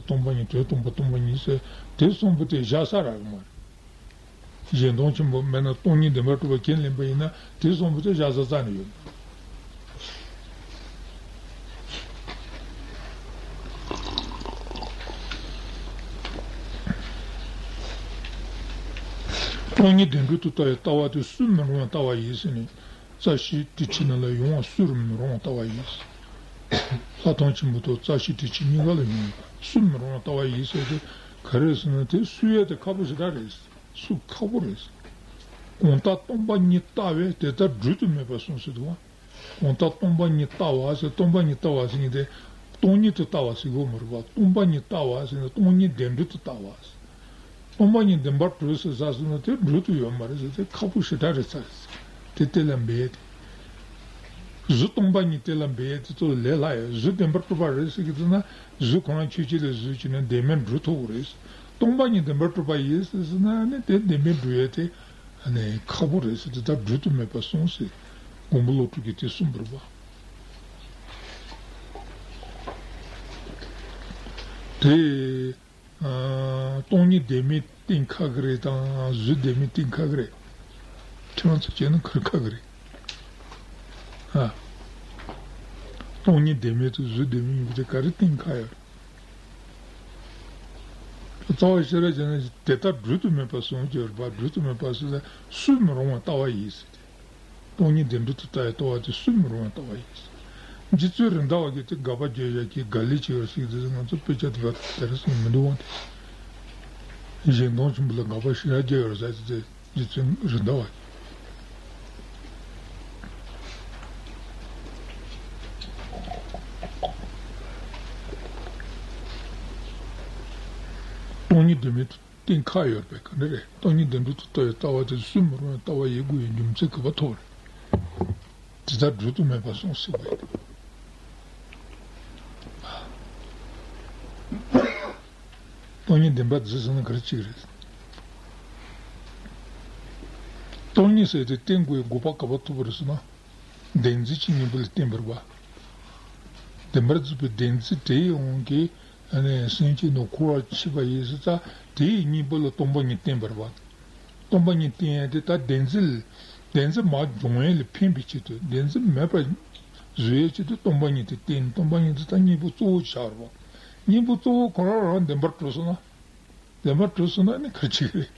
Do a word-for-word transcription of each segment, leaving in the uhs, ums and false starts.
སྟོང་པ་ཉིད། དོན་སྟོང་པ་སྟོང་པ་ཉིད་ཟེར་དེ་གསུངས་པ་དེ་བཞག་ས་རག་གི་མ་རེད། གཞན་སྟོང་ཆེན་པོ་མེད་ན་སྟོང་ཉིད་བདེན་པར་གྲུབ་པ་ཁས་ལེན་པ་ཡིན་ན་དེ་གསུངས་པ་དེ་བཞག་ས་རྩ་ནས་ཡོད། སྟོང་ཉིད་བདེན་གྲུབ་ཏུ་ལྟ་བའི་ལྟ་བ་དེ་སུན་མི་རུང་བའི་ལྟ་བ་ཡིན་ཟེར་ནས། རྩ་ཤེ་དྲི་ཆུ་ནང་ལ་ཡོང་བ་སུན་མི་རུང་བའི་ལྟ་བ་ཡིན། ལྷག་མཐོང་ཆེན་པོ་དང་རྩ་ཤེ་དྲི་ཆུ་གཉིས་ཀ་ལ་ཡོང་བ་སུན་མི་རུང་བའི་ལྟ་བ་ཡིན་ཟེར་དེ་ག་རེ་ཟེར་ན། དེ་སུན་ཡས་དེ་ཁག་པོ་ཞེ་དྲག་རེད། སུན་ཁག་པོ་རེད། གང་ལྟར་སྟོང་པ་ཉིད་ལྟ་བས་དེ་ལྟར་སྦྲུལ་དུ་མེད་པར་གསུངས་ཟེར་འདུག་བ། གང་ལྟར་སྟོང་པ་ཉིད་ལྟ་བ་ཟེར། སྟོང་པ་ཉིད་ལྟ་བ་ཟེར་མཁན་དེ་སྟོང་ཉིད་དུ་ལྟ་བ་ཟེར་དགོས་མ་རེད་པ། སྟོང་པ་ཉིད་ལྟ་བ་ཟེར་ན་སྟོང་ཉིད་བདེན་གྲུབ་ཏུ་ལྟ་བ་ཟེར། སྟོང་པ་ཉིད་བདེན་པར་གྲུབ་ཟེར་ས་ཟེར་ན་དེ་སྦྲུལ་དུ་ཡོད་མ་རེད་ཟེར། དེ་ཁག་པོ་ཞེ་དྲག་རེད་ས་རེད། དེ་དེ་ལ་འབད་དེ། གཟུགས་སྟོང་པ་ཉིད་དེ་ལ་འབད་དེ་ཚོ་ལས་སླ་ཡ། གཟུགས་བདེན་པར་གྲུབ་པ་རེད་ཟེར་གི་འདུག་ན་གཟུགས་ཁོ་རང་ཆོས་ཅན་ལ་གཟུགས་བྱས་ན་བདེན་མེད་སྦྲུལ་ཐོབ་རེད། སྟོང་པ་ཉིད་བདེན་པར་གྲུབ་པ་ཡིན་ཟེར་ཟེར་ན་ནི་དེ་བདེན་མེད་སྦྲུལ་ཡ་དེ། ཨ་ནི་ཁག་པོ་རེད་ཟེར་དེ་ལྟར་སྦྲུལ་དུ་མེད་པར་གསུངས་ཟེར། མགོན་པོ་བློ་གྲོས་ཀྱིས་དེ་གསུངས་པ་རེད་པ། དེ་ཨ་སྟོང་ཉིད་བདེན་མེད་བསྟན་ཁག་གི་རེད་དང་གཟུགས་བདེན་མེད་བསྟན་ཁག་གི་རེད། ཁྱེད་རང་ཚོ་བྱས་ན་ག་རེ་ཁག་གི་རེད། ཨ། སྟོང་ཉིད་བདེན་མེད་དང་གཟུགས་བདེན་མེད་གཉིས་པོ་དེ་ག་རེ་བསྟན་ཁག་ཡོད། རྩ་བ་ཤེས་རབ་ཀྱི་ནང་དེ་ལྟར་སྦྲུལ་དུ་མེད་པར་གསུངས་ཀྱི་ཡོད་པ། སྦྲུལ་དུ་མེད་པ་ཟེར་ན་སུན་མི་རུང་བའི་ལྟ་བ་ཡིན་ཟེར་ཏེ། སྟོང་ཉིད་བདེན་གྲུབ་ཏུ་ལྟ་བའི་ལྟ་བ་དེ་སུན་མི་རུང་བའི་ལྟ་བ་ཡིན་ཟེར། རྗེ་བཙུན་རེད་མདའ་བ་གིས་དེ་དགག་པ་བརྒྱབ་ཡོད་ཀྱི་དགག་ལན་བྱས་ཡོད་ཟེར་གྱི་འདུག་ང་ཚོ་དཔེ་ཆ་དེ་བ་དེ་རེ་སོང་མི་འདུག་འོང་དེ། གཞན་སྟོང་ཆེན་པོ་ལ་དགག་པ་ཞེ་དྲག་བརྒྱབ་ཡོད་ཟེར་གྱི་དེ། རྗེ་བཙུན་རེད་མདའ་བ། སྟོང་ཉིད་བདེན་མེད་དུ་བསྟན་ཁག་ཡོད་པས་ག་འདྲ་རེད། སྟོང་ཉིད་བདེན་གྲུབ་ཏུ་ལྟ་བའི་ལྟ་བ་དེ་སུན་མི་རུང་བའི་ལྟ་བ་ཡིན་དགོས་པའི་རྒྱུ་མཚན་ག་པར་ཐོབ་རེད། དེ་ལྟར་སྦྲུལ་དུ་མེད་པར་གསུངས་ཟེར་བས། སྟོང་ཉིད་བདེན་པར་འཛིན་ཟེར་ན་ག་རེ་བྱེད་ཀྱི་རེད། སྟོང་ཉིད་ཟེར་དེ་བསྟན་དགོས་པའི་དགོས་པ་ག་པར་ཐོབ་པ་རེད་ཟེར་ན། བདེན་འཛིན་གྱི་གཉེན་པོ་ལ་བརྟེན་པར་བ། བདེན་པར་འཛིན་པའི་བདེན་འཛིན་དེའི་དབང་གིས་ཨ་ནི་སེམས་ཅན་རྣམས་འཁོར་བར་འཆི་བ་ཡིན་ཟེར་ཙང་དེའི་གཉེན་པོ་ལ་སྟོང་པ་ཉིད་བརྟེན་པར་བ། སྟོང་པ་ཉིད་བརྟེན་ཡས་དེ་ད་བདེན་འཛིན། བདེན་འཛིན་མར་སྦྱོང་ཡས་ལ་ཕན་པའི་ཆེད་དུ། བདེན་འཛིན་མེད་པར་བཟོ་ཡས་ཆེད་དུ་སྟོང་པ་ཉིད་དེ་བརྟེན། སྟོང་པ་ཉིད་དེ་ད་གཉེན་པོ་གཙོ་བོ་ཆགས་རེད་བ། གཉེན་པོ་གཙོ་བོ་ཁོ་རང་རང་བདེན་པར་གྲུབ་སོང་ན། བདེན་པར་གྲུབ་སོང་ན་ནི་ག་རེ་བྱེད་ཀྱི་རེད།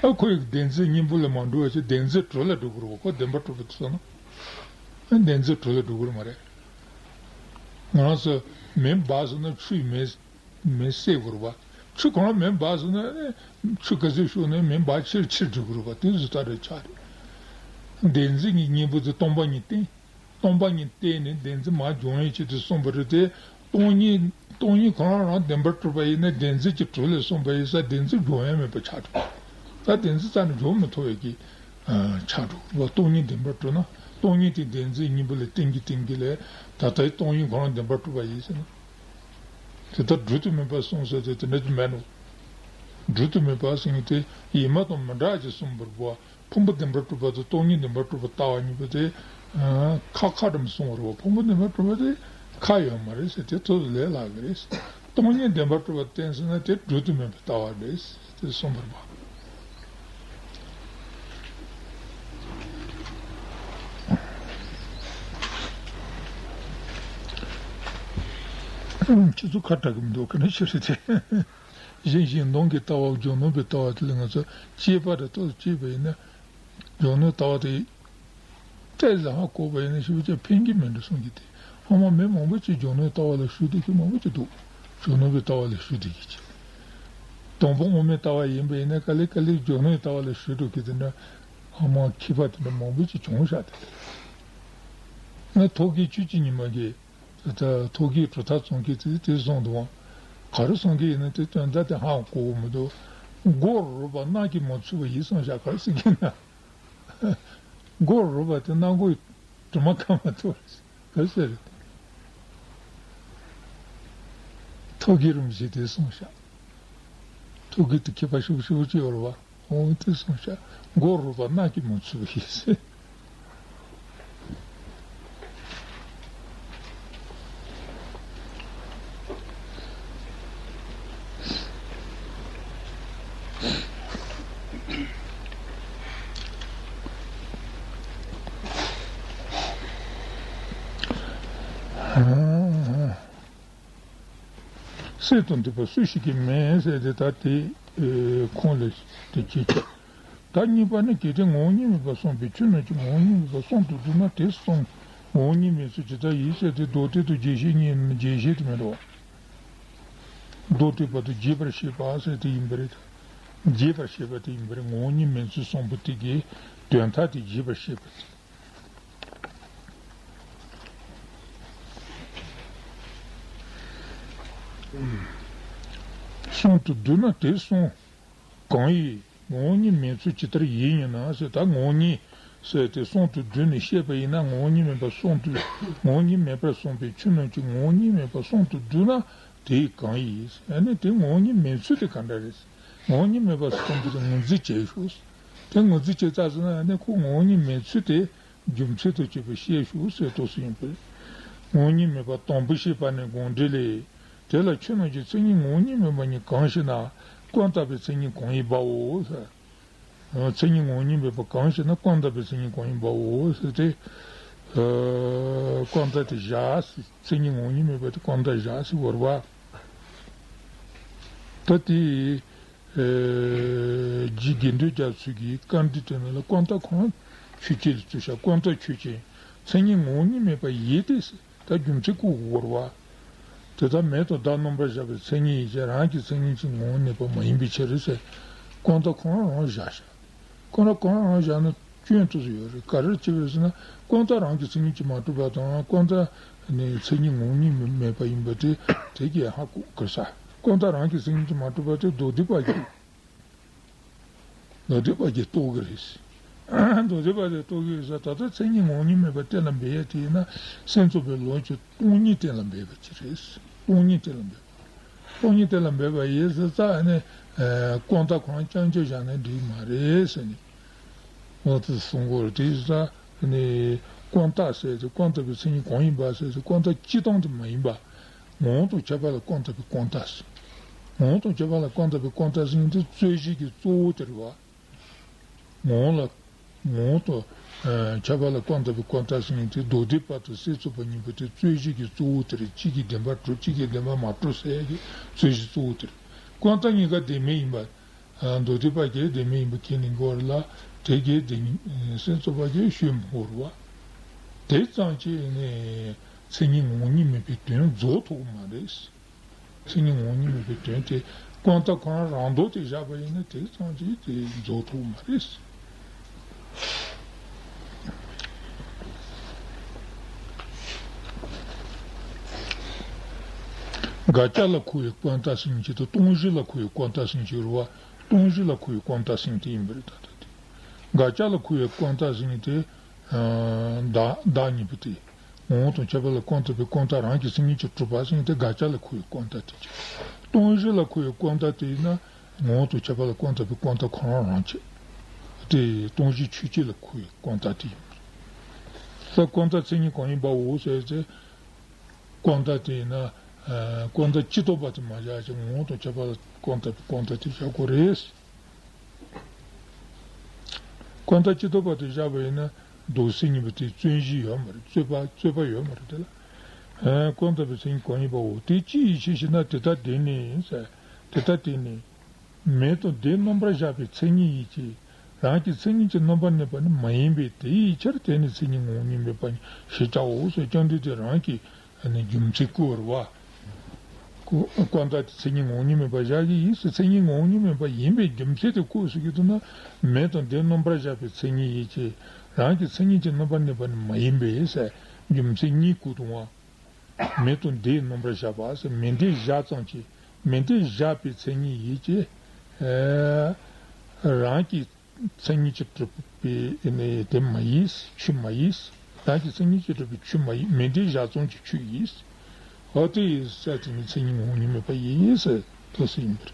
ཨ་ཁོ་ཡི་བདེན་འཛིན་གཉེན་པོ་ལ་མ་འགྲོ་བ་ཅིག་བདེན་འཛིན་གྲོགས་ལ་འགྲོ་དགོས་རེད་བ། ཁོ་བདེན་པར་གྲུབ་པ་དེ་སོང་ན། ཨ་བདེན་འཛིན་གྲོགས་ལ་འགྲོ་དགོས་རེད་མ་རེད། ང་རང་ཚོ་མེ་འབར་སོང་ན་ཆུས་མེ་མེ་བསད་དགོས་རེད་བ། ཆུ་གང་མེ་འབར་སོང་ན་ཆུ་ག་ཚོད་ཤོར་ནའི་མེ་འབར་ཕྱིར་ཕྱིར་འགྲོ་དགོས་རེད་བ། དེ་བཟོ་ལྟ་རེད་ཆགས་རེད། བདེན་འཛིན་གྱི་གཉེན་པོ་དེ་སྟོང་པ་ཉིད་བརྟེན། སྟོང་པ་ཉིད་བརྟེན་ནས་བདེན་འཛིན་མར་སྦྱོང་ཡས་ཆེད་དུ་གསུངས་པ་རེད་དེ། སྟོང་ཉིད་སྟོང་ཉིད་ཁོ་རང་རང་བདེན་པར་གྲུབ་པ་ཡིན་ན་བདེན་འཛིན་གྱི་གྲོགས་ལས་གསུངས་པ་ཡིན་ཙང་བདེན་འཛིན་སྦྱོང་ཡས་མེད་པ་ཆགས་འགྲོ། ད་བདེན་འཛིན་རྩ་ནས་སྦྱོང་མི་ཐུབ་པའི་གི་ཆགས་འགྲོ་བ། སྟོང་ཉིད་བདེན་པར་གྲུབ་ན་སྟོང་ཉིད་དེ་བདེན་འཛིན་གཉིས་པོ་ལ་བརྟེན་གྱི་བརྟེན་གྱི་ལས་ད་ལྟའི་སྟོང་ཉིད་ཁོ་རང་བདེན་པར་གྲུབ་པ་ཡིན་ཟེར་ན། དེ་ལྟར་སྦྲུལ་དུ་མེད་པར་གསུངས་ཟེར་དེ་དེ་འདྲ་ཅིག་མེད་ནོ། སྦྲུལ་དུ་མེད་པར་གསུངས་ཏེ་ཡིན་མ་དང་མི་འདྲ་ཅིག་གསུངས་པར་བོ། ཕུང་པོ་བདེན་པར་གྲུབ་པ་དང་སྟོང་ཉིད་བདེན་པར་གྲུབ་པ་ལྟ་བ་གཉིས་པོ་དེ་ཁ་ཁ་འགྲམ་སོང་བ་རེད་བ། ཕུང་པོ་བདེན་པར་གྲུབ་པ་དེ་ཁ་ཡོད་མ་རེད་ཟེར་དེ་ཚོ་ལས་སླ་གི་རེད། སྟོང་ཉིད་བདེན་པར་གྲུབ་པ་བསྟན་ཟེར་ན་དེ་སྦྲུལ་དུ་མེད་པའི་ལྟ་བ་རེད་དེ་གསུངས་པར་བ། ཁྱེད་ཚོ་ཁ་གྲག་གི་མི་འདུག་ག་ནས་ཤེས་རེད་དེ། གཞན་གཞན་སྟོང་གི་ལྟ་བ་སྦྱོར་དངོས་པའི་ལྟ་བ་དེ་ལ་ང་ཚོ་དཔྱད་པ་རེ་ཏོག་ཙམ་བྱས་པ་ཡིན་ན། སྦྱོར་དངོས་ལྟ་བ་དེ་ཏོག་ཙམ་ཧ་གོ་བ་ཡིན་ན་ཞེ་པོ་ཅིག་ཕན་གྱི་མེད་འགྲོ་གསུང་གི་དེ། ཧ་མ་མི་མང་པོ་ཅིག་སྦྱོར་དངོས་ལྟ་བ་ལ་ཞུགས་བསྡད་མཁན་མང་པོ་ཅིག་འདུག་སྦྱོར་དངོས་པའི་ལྟ་བ་ལ་ཞུགས་བསྡད་མཁན་ཅིག་དང་པོ་དངོས་མེད་ལྟ་བ་ཡིན་པ་ཡིན་ན་ག་ལེ་ག་ལེ་སྦྱོར་དངོས་ལྟ་བ་ལ་ཞུགས་འགྲོ་གི་དེ་འདྲ་ཧ་མ་མཁས་པ་དེ་འདྲ་མང་པོ་ཅིག་བྱུང་བཞག་དེ། ང་ཐོག་གི་ཆུ་ཅི་ཉི་མ་གི་ད་ཐོག་གི་གྲུབ་མཐའ་ཚོང་གི་དེ་དེ་གསུངས་འདུག་བ། ག་རེ་གསུང་གི་ཡིན་ན་དེ་དོན་དག་དེ་ཧ་གོ་གི་མི་འདུག་མགོ་རུལ་བ་རྣག་གིས་མ་ཚུགས་པ་ཡིན་གསུངས་བཞག་ག་རེ་ཟེར་གི་ན། མགོ་རུལ་བ་དེ་རྣ་མགོའི་དྲི་མ་ཁ་མ་ཐུབ་པ་རེད། ག་རེ་ཟེར་རེད། ཐོག་གི་རིན་པོ་ཆེས་དེ་གསུངས་བཞག་ཐོག་གི་དེ་མཁས་པ་ཞེ་པོ་ཞེ་པོ་ཅིག་ཡོད་རེད་བ། འོ་དེ་གསུངས་བཞག་མགོ་རུལ་བ་རྣག་གིས་མ་ཚུགས་པ་ཡིན་ཟེར། སྲེད་དང་འདོད་པ་སུ་ཞིག་གིས་མེད་ཟེར་ཏེ་ད་དེ་ཁོང་ལ་དེ་བྱེད་ཀྱི། ད་གཉིས་པ་ནི། གལ་ཏེ་ངོ་བོ་ཉིད་མེད་པར་གསུངས་པའི་ཆོས་རྣམས་ཀྱི་ངོ་བོ་ཉིད་མེད་པར་གསུང་དུ་འདོད་ན། དེ་གསུང་ངོ་བོ་ཉིད་མེད་ཚུལ་ཇི་ལྟར་ཡིན་ཟེར་ཏེ། མདོ་སྡེ་དང་རྒྱས་བཤད་གཉིས། རྒྱས་བཤད་དུ་མི་འགྲོ། མདོ་སྡེ་པ་དང་རྒྱས་པར་བཤད་པ་ཟེར་ཏེ་ཡིན་པ་རེད། རྒྱས་པར་བཤད་པ་དེ་ཡིན་པ་རེད། ངོ་བོ་ཉིད་མེད་ཚུལ་གསུངས་པ་དེ་གའི་དོན་དག་དེ་རྒྱས་པར་བཤད་པ་དེ། གསུང་དུ་འདོད་ན་དེ་གསུང་གང་ཡིན། ངོ་བོ་ཉིད་མེད་ཚུལ་ཇི་ལྟར་ཡིན་ཡིན་ན་ཟེར། ད་ངོ་བོ་ཉིད་ཟེར་ཏེ་གསུང་དུ་འདོད་ནས་བཤད་པ་ཡིན་ན། ངོ་བོ་ཉིད་མེད་པར་གསུང་དུ། ངོ་བོ་ཉིད་མེད་པར་གསུངས་པའི་ཆོས་རྣམས་ཀྱི་ངོ་བོ་ཉིད་མེད་པར་གསུང་དུ་འདོད་ན་དེ་གང་ཡིན། ཨ་ནི་དེ་ངོ་བོ་ཉིད་མེད་ཚུལ་དེ་ག་འདྲ་རེད། ངོ་བོ་ཉིད་མེད་པར་གསུངས་པ་དེ་ངོས་འཛིན་བྱས་ཤོག། དེ་ངོས་འཛིན་བྱས་ཚར་སོང་ན། ཨ་ནི་ཁོ་ངོ་བོ་ཉིད་མེད་ཚུལ་དེ་རྒྱུ་མཚན་དང་བཅས་པའི་བཤད་ཤོག་ཟེར་དོགས་སུ་ཡིན་པས། ངོ་བོ་ཉིད་མེད་པ་དང་པོ་བཤད་པ་ནི་དགོངས་འགྲེལ་ལས། དེ་ལ་ཆོས་རྣམས་ཀྱི་མཚན་ཉིད་ངོ་བོ་ཉིད་མེད་པ་ཉིད་གང་ཞེ་ན། ཀུན་བརྟགས་པའི་མཚན་ཉིད་གང་ཡིན་པའོ་ཟེར། མཚན་ཉིད་ངོ་བོ་ཉིད་མེད་པ་གང་ཞེ་ན། ཀུན་བརྟགས་པའི་མཚན་ཉིད་གང་ཡིན་པའོ་ཟེར་ཏེ། ཀུན་བརྟགས་དེ་བཞག་ཟེར། མཚན་ཉིད་ངོ་བོ་ཉིད་མེད་པ་དེ་ཀུན་བརྟགས་བཞག་ཟེར་བ་རེད་པ། ད་དེ། རྗེ་དགེ་འདུན་རྒྱ་མཚོ་གིས་བཀའ་འདྲི་དེ་ནང་ལ། ཀུན་བརྟགས་གང་ཆོས་ཅན་ལ་བརྩི་བྱ། ཀུན་བརྟགས་ཆོས་ཅན། མཚན་ཉིད་ངོ་བོ་ཉིད་མེད་པ་ཡིན་ཏེ་ཟེར། ད་རྒྱུ་མཚན་བཀོད་དགོས་རེད་པ། དེ་ལྟར་མེ་དང་ཟླ་རྣམ་པར་གཞག་པའི་མཚན་ཉིད་ཡིན་ཕྱིར། རང་གི་མཚན་ཉིད་ཀྱིས་ངོ་བོ་གནས་པ་མ་ཡིན་པའི་ཕྱིར་ཟེར། ཀུན་བརྟགས་གང་རུང་བཞག་བཞག། ཀུན་བརྟགས་གང་རུང་བཞག་ན་སྐྱོན་ཏོག་ཙམ་ཡོད་རེད། ག་རེ་བྱས་པས་ཟེར་ན། ཀུན་བརྟགས་རང་གི་མཚན་ཉིད་ཀྱིས་མ་གྲུབ་པ་དང་། ཀུན་བརྟགས་ནི་མཚན་ཉིད་ངོ་བོ་ཉིད་མེད་པ་ཡིན་པ་དེ་དེ་གས་ཧ་གོ་དགོས་ས། ཀུན་བརྟགས་རང་གི་མཚན་ཉིད་ཀྱིས་མ་གྲུབ་པ་དེ་མདོ་སྡེ་པ་གིས། མདོ་སྡེ་པ་གིས་རྟོགས་ཀྱི་རེད། མདོ་སྡེ་པ་གིས་རྟོགས་ཀྱི་རེད་ཟེར། ད་ལྟ་མཚན་ཉིད་ངོ་བོ་ཉིད་མེད་པ་གཏན་ལ་འབེབས་ཡ་དེ་ཡིན་ན། སེམས་ཙམ་པའི་ལུགས་ཀྱི་སྟོང་ཉིད་གཏན་ལ་འབེབས་པ་ཅིག་རེད། སྟོང་ཉིད་གཏན་ལ་འབེབས་པ། སྟོང་ཉིད་གཏན་ལ་འབེབས་པ་ཡིན་ཟེར་ཙང་ནས། ཀུན་བརྟགས་གང་རྐྱང་རྐྱང་བཞག་ན་འགྲིག་མ་རེད་ཟེར་ནས། འོ་དེ་གསུང་གི་ཡོད་རེད། དེ་ཡིན་ཙང་ནས་ཀུན་བརྟགས་ཟེར་དེ། ཀུན་བརྟགས་པའི་མཚན་ཉིད་གང་ཡིན་པ་ཟེར་དེ། ཀུན་བརྟགས་སྤྱིར་བཏང་དེ་མ་ཡིན་པ། ངོ་བོ་དང་ཁྱད་པར་ལ་ཀུན་བརྟགས་པའི་ཀུན་བརྟགས་ཟེར། ངོ་བོ་དང་ཁྱད་པར་ལ་ཀུན་བརྟགས་པའི་ཀུན་བརྟགས་ཟེར་མཁན་དེ་རྩོད་གཞི་གི་གཙོ་བོ་དེ་རེད་པ། ངོ་བོ་ལ། ངོ་བོ་དང་ཁྱད་པར་ལ་ཀུན་བརྟགས་པའི་ཀུན་བརྟགས་ཟེར་མཁན་དེ། མདོ་སྡེ་པ་དང་སེམས་ཙམ་པ་གཉིས་པོ་དེ་རྩོད་གཞི་གི་གཙོ་བོ་དེ་རེད། གཅིག་གིས་བདེན་པར་གྲུབ། གཅིག་གིས་བདེན་པར་མ་གྲུབ་ཟེར་གྱི་རྩོད་གཞི་གཙོ་བོ་དེ་རེད། ཀུན་བརྟགས་གཉིས་ཀ་བདེན་མེད་ཡིན་པ། མདོ་སྡེ་པ་གིས་བདེན་མེད་ཡིན་པ་ཁས་ལེན་གྱི་ཡོད་རེད་ལ། དེ་གིས་བདེན། སེམས་ཙམ་པ་གིས་ཤོད་མི་དགོས་རེད་པ། དེ་ཙམ་གྱིས་ནི་མཚན་ཉིད་ངོ་བོ་ཉིད་མེད་པའི་དོན་རྫོགས་ཐུབ་ཀྱི་མ་རེད། མཚན་ཉིད་ངོ་བོ་ཉིད་མེད་པའི་དོན་དེ་ཀུན་བརྟགས་ཁོ་རང་རང་ལྡོག་དེ་བཞག་པ་ཡིན་ན་དེ་ཙམ་གྱིས་དེ་རྫོགས་ཐུབ་མ་རེད། དགག་བྱ་ལ་མཁོ་བའི་ཀུན་བརྟགས་ཟེར་མཁན་ཅིག་དང་། སྟོང་གཞི་ལ་མཁོ་བའི་ཀུན་བརྟགས་ཟེར་མཁན་ཅིག་ཡོད་རེད་པ། སྟོང་གཞི་ལ་མཁོ་བའི་ཀུན་བརྟགས་ཟེར་མཁན་དེ་ཡིན་པ་རེད། ད་ལྟ་དེ་དགག་བྱ་ལ་མཁོ་བའི་ཀུན་བརྟགས་ཟེར་མཁན་དེ། བདག་བདག་གཉིས་པོ་དེ། ངོ་བོ་དང་ཁྱད་པར་ལ་ཀུན་བརྟགས་པའི་ཀུན་བརྟགས་རང་གི་མཚན་ཉིད་ཀྱིས་གྲུབ་པ་ཟེར་མཁན་དེ་དགག་བྱ་ལ་མཁོ་བའི་ཀུན་བརྟགས་དེ་བྱས། སྟོང་གཞི་ལ་མཁོ་བའི་ཀུན་བརྟགས་དེ་ཡིན་ན། ངོ་བོ་དང་ཁྱད་པར་ལ་ཀུན་བརྟགས་པའི་ཀུན་བརྟགས་ཁོ་རང་རང་བྱས། དེ་སྟོང་གཞི་ཆོས་ཅན་ལ་མཁོ་བའི་ཀུན་བརྟགས་དེ་ཡིན། ས་ཀུན་བརྟགས་མཚན་ཉིད་གང་ཡིན་པའོ་ཟེར་ཚེ། ཀུན་བརྟགས་དེ་ཡིན་ན། ཀུན་བརྟགས་སྤྱི་ལྡོག་པ་དེ་མ་བཞག་ཅིག། ངོ་བོ་དང་ཁྱད་པར་ལ་ཀུན་བརྟགས་པའི་ཀུན་བརྟགས་དེ་བཞག་དགོས་རེད། ཀུན་བརྟགས་སྤྱི་ལྡོག་པ་དེ་བཞག་པ་ཡིན་ན། མདོ་སེམས་གཉིས་པོ་དེ་བརྩོན་གཞི་ཡོད་མ་རེད། རྩོད་པ་རྩོད་པ་ཡོད་མ་རེད་དེ་ལ། ཀུན་བརྟགས་པའི་མཚན་ཉིད་གང་ཡིན་པའོ། དེ་ཅི་ཡི་ཕྱིར་ཞེ་ན། དེ་ལྟ་སྟེ་ནི་ཟེར། དེ་ལྟ་སྟེ་ནི། མེ་དང་ཟླའི་རྣམ་པར་གཞག་པའི་མཚན་ཉིད་ཡིན་གྱི། རང་གི་མཚན་ཉིད་ཀྱིས་རྣམ་པར་གནས་པ་ནི་མ་ཡིན་པས། དེ་ཡི་ཕྱིར་དེ་ནི་མཚན་ཉིད་ངོ་བོ་ཉིད་མེད་པ་ཞེས་བྱའོ་ཟེར། བཅོམ་ལྡན་འདས་རང་གིས་ནི་རྒྱུ་མཚན་བཀོད་པ་རེད་པ། ཀུ་ཀུན་བརྟགས་དེ་མཚན་ཉིད་ངོ་བོ་ཉིད་མེད་པ་བཞག་གི་ཡིན་ཟེར། མཚན་ཉིད་ངོ་བོ་ཉིད་མེད་པ་ཡིན་པའི་རྒྱུ་མཚན་དེ་བཀོད་ཟེར་གྱི་འདུག་ན། མེ་དང་ཟླའི་རྣམ་པར་གཞག་པའི་མཚན་ཉིད་ཡིན་གྱི། རང་གི་མཚན་ཉིད་ཀྱིས་རྣམ་པར་གནས་པ་ནི་མ་ཡིན་པས་ཟེར། རྒྱུ་མཚན་གཉིས་བཀོད་འདུག་པ། མེ་དང་ཟླའི་རྣམ་པར་གཞག་པ་ཟེར། མེ་ཟླ་བཞག་ཙམ་གྱིས། མེ་ཟླ་བཞག་པའི་མཚན་ཉིད་ཡིན་གྱི། རང་གི་མཚན་ཉིད་ཀྱིས་གྲུབ་པའི་ནི་དེ་མ་ཡིན། ཆོས་མ་ཡིན། རང་གི་མཚན་ཉིད་ཀྱིས་གྲུབ་པའི་ཆོས་མ་ཡིན། མེ་ཟླ་བཞག་ཙམ་གྱི་ཆོས་ཡིན། འོ་དེ་ཡིན་ས་དེ་ནི་མཚན་ཉིད་ངོ་བོ་ཉིད་མེད་པ་ཡིན་ཟེར་དོགས་སུ་ཡིན་པར།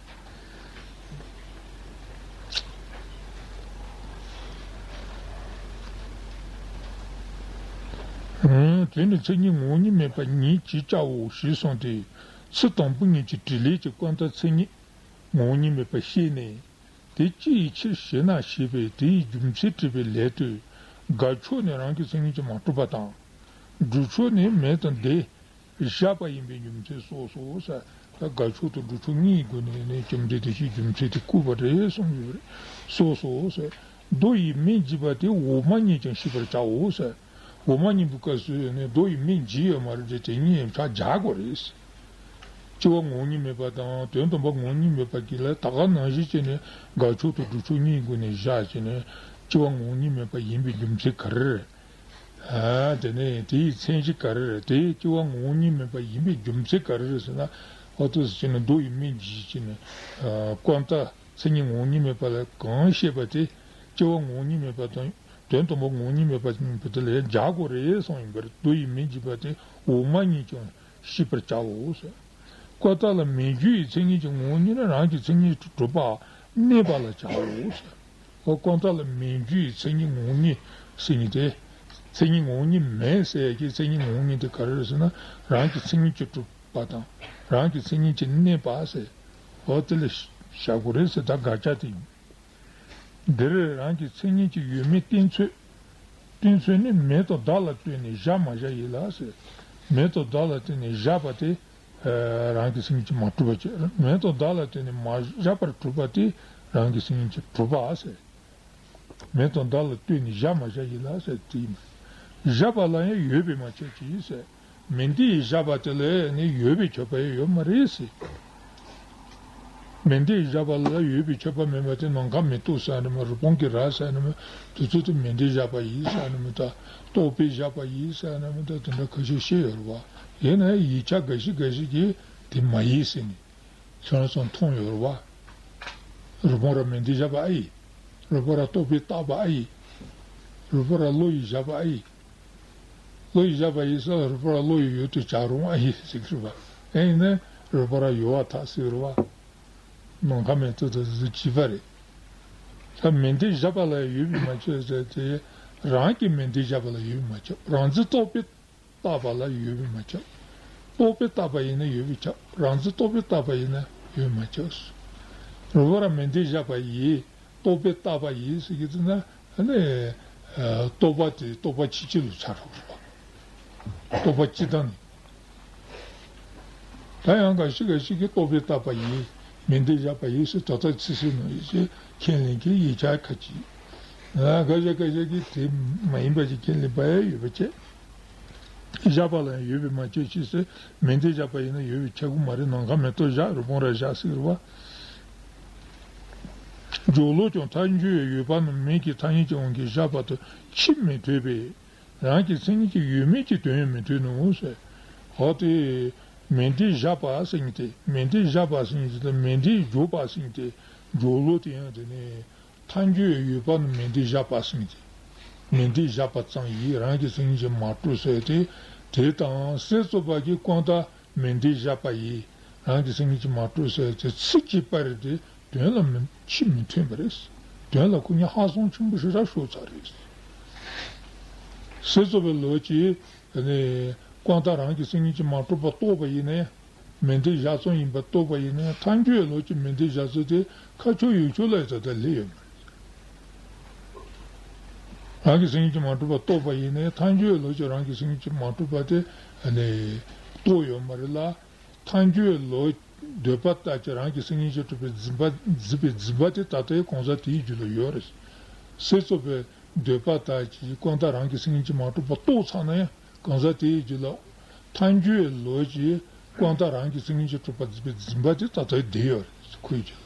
དེ་ནི་མཚན་ཉིད་ངོ་བོ་ཉིད་མེད་པ་ཉིད་ཅེས་བྱའོ་ཞེས་གསུངས་ཏེ། ཚིག་དང་པོ་ཉིད་ཀྱི་དྲིས་ལན་གྱི་ཀུན་བརྟགས་མཚན་ཉིད་ངོ་བོ་ཉིད་མེད་པ་བཤད་ནས། དེ་ཅི་ཡི་ཕྱིར་ཞེ་ན་ཞེས་པས་དེའི་རྒྱུ་མཚན་དྲིས་པའི་ལན་དུ། དགག་ཕྱོགས་ནི་རང་གི་མཚན་ཉིད་ཀྱིས་མ་གྲུབ་པ་དང་། སྒྲུབ་ཕྱོགས་ནི་མེ་དང་ཟླ་བཞག་པ་ཡིན་པའི་རྒྱུ་མཚན་སོགས་སོ་ཟེར། ད་དགག་ཕྱོགས་དང་སྒྲུབ་ཕྱོགས་གཉིས་ཀྱི་སྒོ་ནས་ནི་བཅོམ་ལྡན་འདས་ཀྱིས་རྒྱུ་མཚན་དེ་བཀོད་པ་རེད་གསུངས་ཡོད་རེད། སོ་སོ་ཟེར། མདོ་ཡི་མིང་བརྗོད་པ་དེ་འོག་མ་གཉིས་ཀྱང་ཤེས་པར་བྱའོ་ཟེར། འོག་མ་གཉིས་པོའི་སྐབས་སུ་ནི་མདོ་ཡི་མིང་བརྗོད་ཡོད་མ་རེད་དེ། དེ་གཉིས་ཡང་ཕྱག་རྒྱག་དགོས་རེད། སྐྱེ་བ་ངོ་བོ་ཉིད་མེད་པ་དང་དོན་དམ་པ་ངོ་བོ་ཉིད་མེད་པ་གཉིས་ལ་ད་ག་ནང་བཞིན་བྱས་ནས་དགག་ཕྱོགས་དང་སྒྲུབ་ཕྱོགས་གཉིས་ཀྱི་སྒོ་ནས་བཞག་བྱས་ནས་སྐྱེ་བ་ངོ་བོ་ཉིད་མེད་པ་ཡིན་པའི་རྒྱུ་མཚན་ག་རེ་རེད། ཨ། དེ་ནས་དེའི་མཚན་གཞི་ག་རེ་རེད། དེའི་སྐྱེ་བ་ངོ་བོ་ཉིད་མེད་པ་ཡིན་པའི་རྒྱུ་མཚན་ག་རེ་རེད་ཟེར་ན། ཨོ་ཏོ་ཟེར་བྱས་ནས་མདོ་ཡི་མིང་བརྗོད་བྱས་ནས། ཨ། ཀུན་བརྟགས་མཚན་ཉིད་ངོ་བོ་ཉིད་མེད་པ་ལ་གང་བཤད་པ་དེ་སྐྱེ་བ་ངོ་བོ་ཉིད་མེད་པ་དང་དོན་དམ་པ་ངོ་བོ་ཉིད་མེད་པ་ཡིན་པ་དེ་ལ་སྦྱར་དགོས་རེད་གསུངས་ཡིན་པར། མདོ་ཡི་མིང་བརྗོད་པ་དེ་འོག་མ་གཉིས་ཀྱང་ཤེས་པར་བྱའོ་ཟེར། ཀུན་བརྟགས་ལ་མིང་བརྗོད་ཡི་མཚན་ཉིད་ཀྱི་ངོ་བོ་ཉིད་ནི་རང་གི་མཚན་ཉིད་དུ་གྲུབ་པ་གནས་པ་ལ་བྱའོ་ཟེར། ཨོ། ཀུན་བརྟགས་ལ་མིང་བརྗོད་ཡི་མཚན་ཉིད་ངོ་བོ་ཉིད་ཟེར་མཁན་དེ། མཚན་ཉིད་ངོ་བོ་ཉིད་མེད་ཟེར་ཡ་གི་མཚན་ཉིད་ངོ་བོ་ཉིད་དེ་ག་རེ་རེད་ཟེར་ན། རང་གི་མཚན་ཉིད་ཀྱིས་གྲུབ་པ་དང་རང་གི་མཚན་ཉིད་ཀྱིས་གནས་པ་ཟེར། ཨོ། དེ་ལ་བཞག་དགོས་རེད་ཟེར། ད་དགག་བྱ་དེ་ཡིན། འདིར་རང་གི་མཚན་ཉིད་ཀྱི་ཡོད་མེད་བསྟན་ཚུལ། བསྟན་ཚུལ་ནི་མེ་དང་མདའ་ལ་ལྟོས་ནས་བཞག་མ་བཞག་ཡིན་ལ་ཟེར། མེ་དང་མདའ་ལ་ལྟོས་ནས་བཞག་པ་དེ། ཨ། རང་གི་མཚན་ཉིད་ཀྱིས་མ་གྲུབ་པ་བྱས། མེ་དང་མདའ་ལ་ལྟོས་ནས་མ་བཞག་པར་གྲུབ་པ་དེ་རང་གི་མཚན་ཉིད་ཀྱིས་གྲུབ་པ་ཟེར། མེ་དང་མདའ་ལ་ལྟོས་ནས་བཞག་མ་བཞག་ཡིན་ལ་ཟེར་དེ་ཡིན། བཞག་པ་ལ་ཡང་ཡོད་པས་མ་ཁྱབ་ཀྱི་ཟེར། མེ་མདའི་བཞག་པ་དེ་ལ་ནི་ཡོད་པས་ཁྱབ་པ་ཡང་ཡོད་མ་རེད་ཟེར། མེ་མདའི་བཞག་པ་ལ་ཡོད་པས་ཁྱབ་པ་མིན་པ་དེ་ནམ་མཁའ་མེ་ཏོག་ཟེར་ནི་མ། རི་བོང་གི་རྭ་ཟེར་ནི་མ། དེ་ཚོ་དེ་མེ་མདའི་བཞག་པ་ཡིན་ཟེར་ནི་མ། ད་རྟོག་པས་བཞག་པ་ཡིན་ཟེར་ནི་མ། ད་དེ་འདྲ་ཁ་ཤས་བཤད་ཡོད་རེད་བ། ཡིན་ན་ཡིག་ཆ་འགའ་ཞིག་འགའ་ཞིག་གིས་དེ་མ་ཡིན་ཟེར་ནས་ཁྱོད་རང་ཚོ་མཐོང་ཡོད་རེད་བ། རི་བོང་རྭ་མེ་མདའི་བཞག་པ་ཨེ་ཡིན། རི་བོང་རྭ་རྟོག་པས་བཏགས་པ་ཨེ་ཡིན། རི་བོང་རྭ་བློ་ཡིས་བཞག་པ་ཨེ་ཡིན། བློ་ཡིས་བཞག་པ་ཡིན་ཟེར་ལ་རི་བོང་རྭ་བློ་ཡི་ཡུལ་དུ་བྱ་རུང་ཨེ་ཡིན་ཟེར་གྱི་རེད་བ། ཨེ་ཡིན་ན་རི་བོང་རྭ་གཡོ་བ་དག་ཟེར་གྱི་རེད་བ། ནམ་མཁའ་མེ་ཏོག་དང་གཟི་བརྗིད་པ་རེད། ད་མེ་མདའི་བཞག་པ་ལ་ཡོད་པས་མ་ཁྱབ་ཟེར་ཏེ། རང་གི་མེ་མདའི་བཞག་པ་ལ་ཡོད་པས་མ་ཁྱབ། རང་རྫས་རྟོག་པས་བཏགས་པ་ལ་ཡོད་པས་མ་ཁྱབ། རྟོག་པས་བཏགས་པ་ཡིན་ན་ཡོད་པས་ཁྱབ། རང་རྫས་རྟོག་པས་བཏགས་པ་ཡིན་ན་ཡོད་པས་མ་ཁྱབ། རི་བོང་རྭ་མེ་མདའི་བཞག་པ་ཡིས་རྟོག་པས་བཏགས་པ་ཡིན་ཟེར་གྱི་འདུག་ན། ཨ་ནི། ཨ། རྟོག་པ་དེ་རྟོག་པ་ཕྱི་ཕྱི་ལ་ཚར་རོ། རྟོག་པ་སྤྱི་དང་ནི། ད་ཡང་འགའ་ཞིག་འགའ་ཞིག་གིས་རྟོག་པས་བཏགས་པ་ཡིན། མེ་མདའི་བཞག་པ་ཡིན་ཟེར། ད་ལྟ་ཚིག་ཟིན་ནོ་ཡིན་ཞེས་ཁས་ལེན་མཁན་ཡིག་ཆ་ཁ་ཅིག། ཨ། འགའ་ཞིག་འགའ་ཞིག་གིས་དེ་མ་ཡིན་པ་ཞིག་ཁས་ལེན་པ་ཡང་ཡོད་པ་བྱས། བཞག་པ་ལ་ཡང་ཡོད་པས་མ་ཁྱབ་ཅེས་ཟེར། མེ་མདའི་བཞག་པ་ཡིན་ན་ཡོད་པས་ཁྱབ་ཀྱི་མ་རེད། ནམ་མཁའ་མེ་ཏོག་བཞག། རི་བོང་རྭ་བཞག་ཟེར་བ། སྦྱོར་ཀློག་ཀྱང་ཐལ་འགྱུར་བའི་ཡོད་པ་རྣམས་མིང་གི་ཐ་སྙད་ཀྱི་དབང་གིས་བཞག་པ་དང་ཕྱིར་མི་མཐུན་པས། རང་གི་མཚན་ཉིད་ཀྱི་ཡོད་མེད་ཀྱི་དོན་ཡང་མི་མཐུན་ནོ་ཟེར། འོ་དེ། མེ་མདའི་བཞག་པ་ཟེར་མཁན་དེ། མེ་མདའི་བཞག་པ་ཟེར་མཁན་དེ་དང་མེ་མདའི་སྦྱོར་པ་ཟེར་མཁན་དེ། སྦྱོར་ཀློག་དེ་ཡང་དེ་ནི། ཐལ་འགྱུར་བའི་ཡོད་པ་རྣམས་མེ་མདའི་བཞག་པ་ཟེར་མཁན་དེ། མེ་མདའི་བཞག་པ་ཙམ་ཡིས་རང་གི་མཚན་ཉིད་ཀྱིས་མ་གྲུབ་ཟེར་ཏེ། དེ་དང་གསེར་བཙོ་བ་གིས་ཀུན་བརྟགས་མེ་མདའི་བཞག་པ་ཡིས་རང་གི་མཚན་ཉིད་ཀྱིས་མ་གྲུབ་ཟེར་ཏེ། ཚིག་གཅིག་པ་རེད་དེ། དོན་ལ་མི་ཕྱིར་མི་མཐུན་པ་རེད། དོན་ལ་ཁོ་གཉིས་ཧ་ཅང་ཆེན་པོ་ཞེ་དྲག་ཕྱོགས་ཚ་རེད། གསེར་བཙོ་བའི་ལུགས་ཀྱིས་ནི་ཀུན་བརྟགས་རང་གི་མཚན་ཉིད་ཀྱིས་མ་གྲུབ་པ་རྟོགས་པ་ཡིན་ན་ཡང་། མེ་མདའི་བཞག་ཚུལ་ཡིན་པ་རྟོགས་པ་ཡིན་ན་ཡང་། ཐལ་འགྱུར་བའི་ལུགས་ཀྱིས་མེ་མདའི་བཞག་ཚུལ་དེ་ཁ་ཕྱོགས་ཡུལ་ཕྱོགས་ལ་ཡང་ད་ལྟ་སླེབས་ཡོད་མ་རེད། རང་གི་མཚན་ཉིད་ཀྱིས་མ་གྲུབ་པ་རྟོགས་པ་ཡིན་ན་ཡང་། ཐལ་འགྱུར་བའི་ལུགས་ཀྱིས་རང་གི་མཚན་ཉིད་ཀྱིས་མ་གྲུབ་པ་དེ་ནི་རྟོགས་ཡོད་མ་རེད་ལ། ཐལ་འགྱུར་བའི་ལུགས་འདོད་པ་ལྟར་གྱི་རང་གི་མཚན་ཉིད་ཀྱིས་གྲུབ་པའི་འཛིན་པ། འཛིན་པའི་འཛིན་པ་དེ་ད་ལྟའི་གང་ཟག་དེའི་རྒྱུད་ལ་ཡོད་རེད། གསེར་བཙོ་བའི་འདོད་པ་ལྟར་གྱི་ཀུན་བརྟགས་རང་གི་མཚན་ཉིད་ཀྱིས་མ་གྲུབ་པ་རྟོགས་ཚར་ན་ཡང་། གང་ཟག་དེའི་རྒྱུད་ལ་ཐལ་འགྱུར་བའི་ལུགས་ཀྱིས་ཀུན་བརྟགས་རང་གི་མཚན་ཉིད་ཀྱིས་གྲུབ་པ་འཛིན་པའི་འཛིན་པ་དེ་ད་ལྟ་བསྡད་ཡོད་རེད། ཁོའི་རྒྱུད་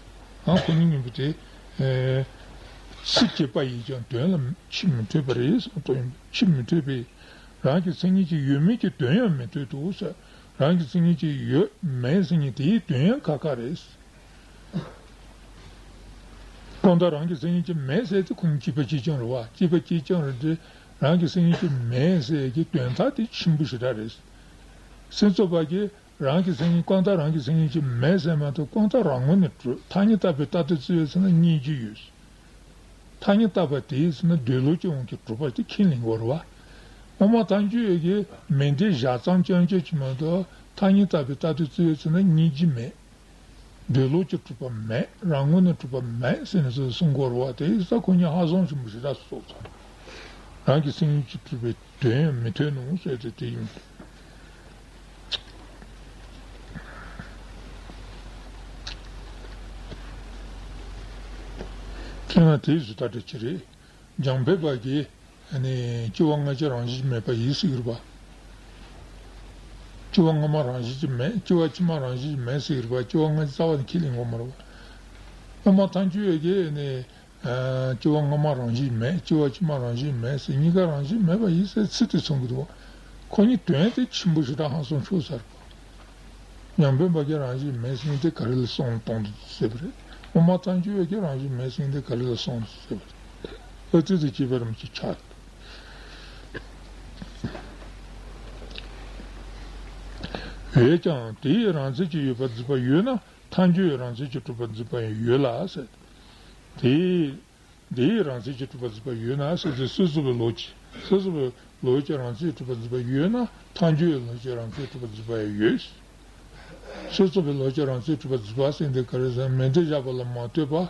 ལ། ཨ། ཁོ་གཉིས་གཉིས་པོ་དེ། ཨེ། ཚིག་གཅིག་པ་ཡིས་ཀྱང་དོན་ལ་ཕྱིར་མི་མཐུན་པ་རེད་གསུངས་ཏོ་ཡིན། ཕྱིར་མི་མཐུན་པས། རང་གི་མཚན་ཉིད་ཀྱི་ཡོད་མེད་ཀྱི་དོན་ཡང་མི་མཐུན་ཏོ་ཟེར། རང་གི་མཚན་ཉིད་ཀྱི་ཡོད་མེད་ཟེར་མཁན་དེའི་དོན་ཡང་ཁག་ཁག་རེད། ཀུན་བརྟགས་རང་གི་མཚན་ཉིད་ཀྱིས་མེད་ཟེར་དེ་ཁོ་གཉིས་གཅིག་པ་གཅིག་རྐྱང་རེད་བ། གཅིག་པ་གཅིག་རྐྱང་རེད་དེ། རང་གི་མཚན་ཉིད་ཀྱིས་མེད་ཟེར་གྱི་དོན་དག་དེ་ཆེན་པོ་ཞེ་དྲག་རེད། གསེར་བཙོ་བ་གིས་རང་གི་མཚན་ཉིད། ཀུན་བརྟགས་རང་གི་མཚན་ཉིད་ཀྱིས་མེད་ཟེར་མ་གཏོགས། ཀུན་བརྟགས་རང་ངོས་ནས་གྲུབ། ཐ་སྙད་བཏགས་པའི་ལྟ་སྟངས་བརྩི་བའི་ཚེ་ན་སྙིང་རྗེ་ཡོད། ཐ་སྙད་བཏགས་པ་དེའི་ཚེ་ན་འདོད་ལུགས་ཀྱི་དབང་གིས་གྲུབ་པ་དེ་ཁས་ལེན་དགོས་རེད་བ། དབུ་མ་ཐལ་འགྱུར་བས་ཀྱི་མེ་མདའི་བཞག་ཙམ་རྐྱང་རྐྱང་ཅིག་མ་གཏོགས། ཐ་སྙད་བཏགས་པའི་ལྟ་སྟངས་བརྩི་བའི་ཚེ་ན་སྙིང་རྗེ་མེད། འདོད་ལུགས་ཀྱིས་གྲུབ་པ་མེད། རང་ངོས་ནས་གྲུབ་པ་མེད་ཟེར་ནས་གསུང་དགོས་རེད་བ། དེ་ཡིན་ཙང་ཁོ་གཉིས་ཧ་ཅང་ཆེན་པོ་ཞེ་དྲག་སོང་ཙང་། རང་གི་མཚན་ཉིད་ཀྱིས་གྲུབ་པའི་དོན་ཡང་མི་མཐུན་ནོ་ཟེར་ཏེ་དེ་ཡིན། དེས་ན་དེའི་བཟོ་ལྟ་དེ་ཅི་རེད། འཇམ་དཔལ་དཔལ་གྱིས་ནི་སྐྱེ་བ་སྔ་ཕྱི་རང་བཞིན་མེད་པ་ཡིན་ཟེར་གྱི་རེད་པ། སྐྱེ་བ་སྔ་མ་རང་བཞིན་གྱིས་མེད། སྐྱེ་བ་ཕྱི་མ་རང་བཞིན་གྱིས་མེད་ཟེར་གྱི་རེད་པ། སྐྱེ་བ་སྔ་ཕྱི་རྩ་བ་ནས་ཁས་ལེན་དགོས་མ་རེད་པ། དབུ་མ་ཐལ་འགྱུར་བས་ཀྱི་ནི། ཨ། སྐྱེ་བ་སྔ་མ་རང་བཞིན་མེད། སྐྱེ་བ་ཕྱི་མ་རང་བཞིན་མེད་ཟེར། གཉིས་ཀ་རང་བཞིན་མེད་པ་ཡིན་ཟེར་ཚིག་དེ་མཚོན་གྱི་འདུག། ཁོ་གཉིས་དོན་དེ་ཆེན་པོ་ཞེ་དྲག་ཧང་སང་ཆོག་ས་རེད། འཇམ་དཔལ་དཔལ་གྱིས་རང་བཞིན་མེད་ཟེར་མཁན་དེ་ག་རེ་ལ་སོང་གཏོང་དུ་ཟེར་བ་རེད། དབུ་མ་ཐལ་འགྱུར་བས་ཀྱི་རང་བཞིན་མེད་ཟེར་མཁན་དེ་ག་རེ་ལ་སོང་ཟེར་བ་རེད། ཨ་ཙི་ཙི་བྱས་པ་རིམ་གྱིས་ཆགས། འོན་ཀྱང་དེའི་རང་མཚན་གྱིས་ཡོད་པར་འཛིན་པ་ཡོད་ན་ཐལ་འགྱུར་བའི་རང་མཚན་གྱིས་གྲུབ་པར་འཛིན་པ་ཡང་ཡོད་ལ་ཟེར། དེའི། འདིའི་རང་མཚན་གྱིས་གྲུབ་པར་འཛིན་པ་ཡོད་ན་ཟེར་ཚེ་སྲིད་རྩོལ་བའི་ལོ་རྒྱུས། སྲིད་རྩོལ་བའི་ལོ་རྒྱུས་རང་མཚན་གྱིས་གྲུབ་པར་འཛིན་པ་ཡོད་ན་ཐལ་འགྱུར་བའི་ལོ་རྒྱུས་རང་མཚན་གྱིས་གྲུབ་པར་འཛིན་པ་ཡང་ཡོད། སྲིད་རྩོལ་བའི་ལོ་རྒྱུས་རང་མཚན་གྱིས་གྲུབ་པར་འཛིན་པ་ཟེར་འདི་ག་རེ་ཟེར་མེ་མདའ་བཞག་པ་ལ་མ་ལྟོས་པར་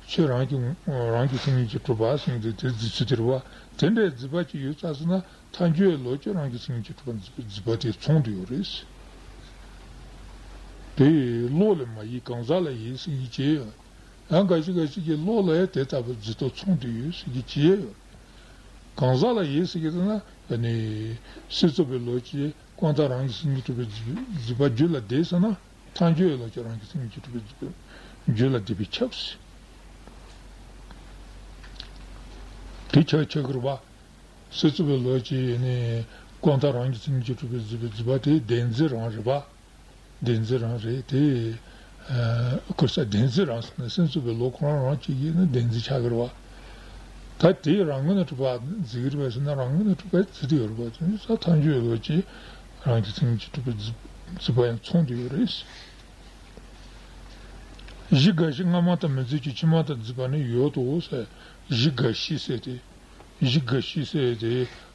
ཁྱོད་རང་གི་རང་གི་མཚན་ཉིད་ཀྱིས་གྲུབ་པ་ཟེར་འདི་དེ་འཛིན་ཚུལ་དེ་རེད་པ། དེ་འདྲའི་འཛིན་པ་ཅིག་ཡོད་ཙང་ཟེར་ན་ཐལ་འགྱུར་བའི་ལོ་རྒྱུས་རང་གི་མཚན་ཉིད་ཀྱིས་གྲུབ་པར་འཛིན་པའི་འཛིན་པ་དེ་མཚུངས་དུ་ཡོད་རེད། དེ་བློ་ལ་མ་ཡིན་གང་ཟག་ལ་ཡིན་ཟེར་གྱི་བྱས་ཡོད། ཡང་འགའ་ཞིག་འགའ་ཞིག་གིས་བློ་ལ་ཡང་དེ་ལྟ་བུའི་འཛིན་སྟངས་མཚུངས་དུ་ཡོད་ཟེར་གྱི་བྱས་ཡོད། གང་ཟག་ལ་ཡིན་ཟེར་གྱི་འདུག་ན་ཨ་ནི་སྲིད་རྩོལ་བའི་ལོ་རྒྱུས་ཀྱི་ཀུན་བརྟགས་རང་གི་མཚན་ཉིད་གྲུབ་པའི་འཛིན་པ་རྒྱུད་ལ་བསྡད་ཟེར་ན་ཐལ་འགྱུར་བའི་ལོ་རྒྱུས་རང་གི་མཚན་ཉིད་ཀྱིས་གྲུབ་པའི་འཛིན་པ་རྒྱུད་ལ་བསྡད་པས་ཁྱབ་ཟེར། དེ་ཆ་ཆགས་ཀྱི་རེད་པ། སྲིད་རྩོལ་བའི་ལོ་རྒྱུས་ཀྱི་ནི་ཀུན་བརྟགས་རང་གི་མཚན་ཉིད་ཀྱིས་གྲུབ་པའི་འཛིན་པའི་འཛིན་པ་དེ་བདེན་འཛིན་རང་རེད་པ། བདེན་འཛིན་རང་རེད་དེ། ཨ། ཁོ་ས་བདེན་འཛིན་རང་ཟེར་ན་སེམས་ཙམ་པའི་བློ་ཁོ་རང་རང་གཅིག་ཡིན་ན་བདེན་འཛིན་ཆགས་ཀྱི་རེད་བ། ད་དེའི་རང་ངོས་ནས་གྲུབ་པ་འཛིན་གྱི་རེད་བ་ཟེར་ན་རང་ངོས་ནས་གྲུབ་པ་འཛིན་དུ་ཡོད་རེད་བ། དེ་ནི་ས་ཐལ་འགྱུར་བའི་ལོ་རྒྱུས་རང་གི་མཚན་ཉིད་ཀྱིས་གྲུབ་པའི་འཛིན་འཛིན་པ་ཡང་མཚུངས་དུ་ཡོད་རེད། གཞི་འགའ་ཞིག་སྔ་མ་དང་མི་འཛིན་ཅིང་ཕྱི་མ་དང་འཛིན་པ་ནི་ཡོད་དོ་ཟེར། གཞི་འགའ་ཞིག་ཟེར་ཏེ། གཞི་འགའ་ཞིག་ཟེར་ཏེ་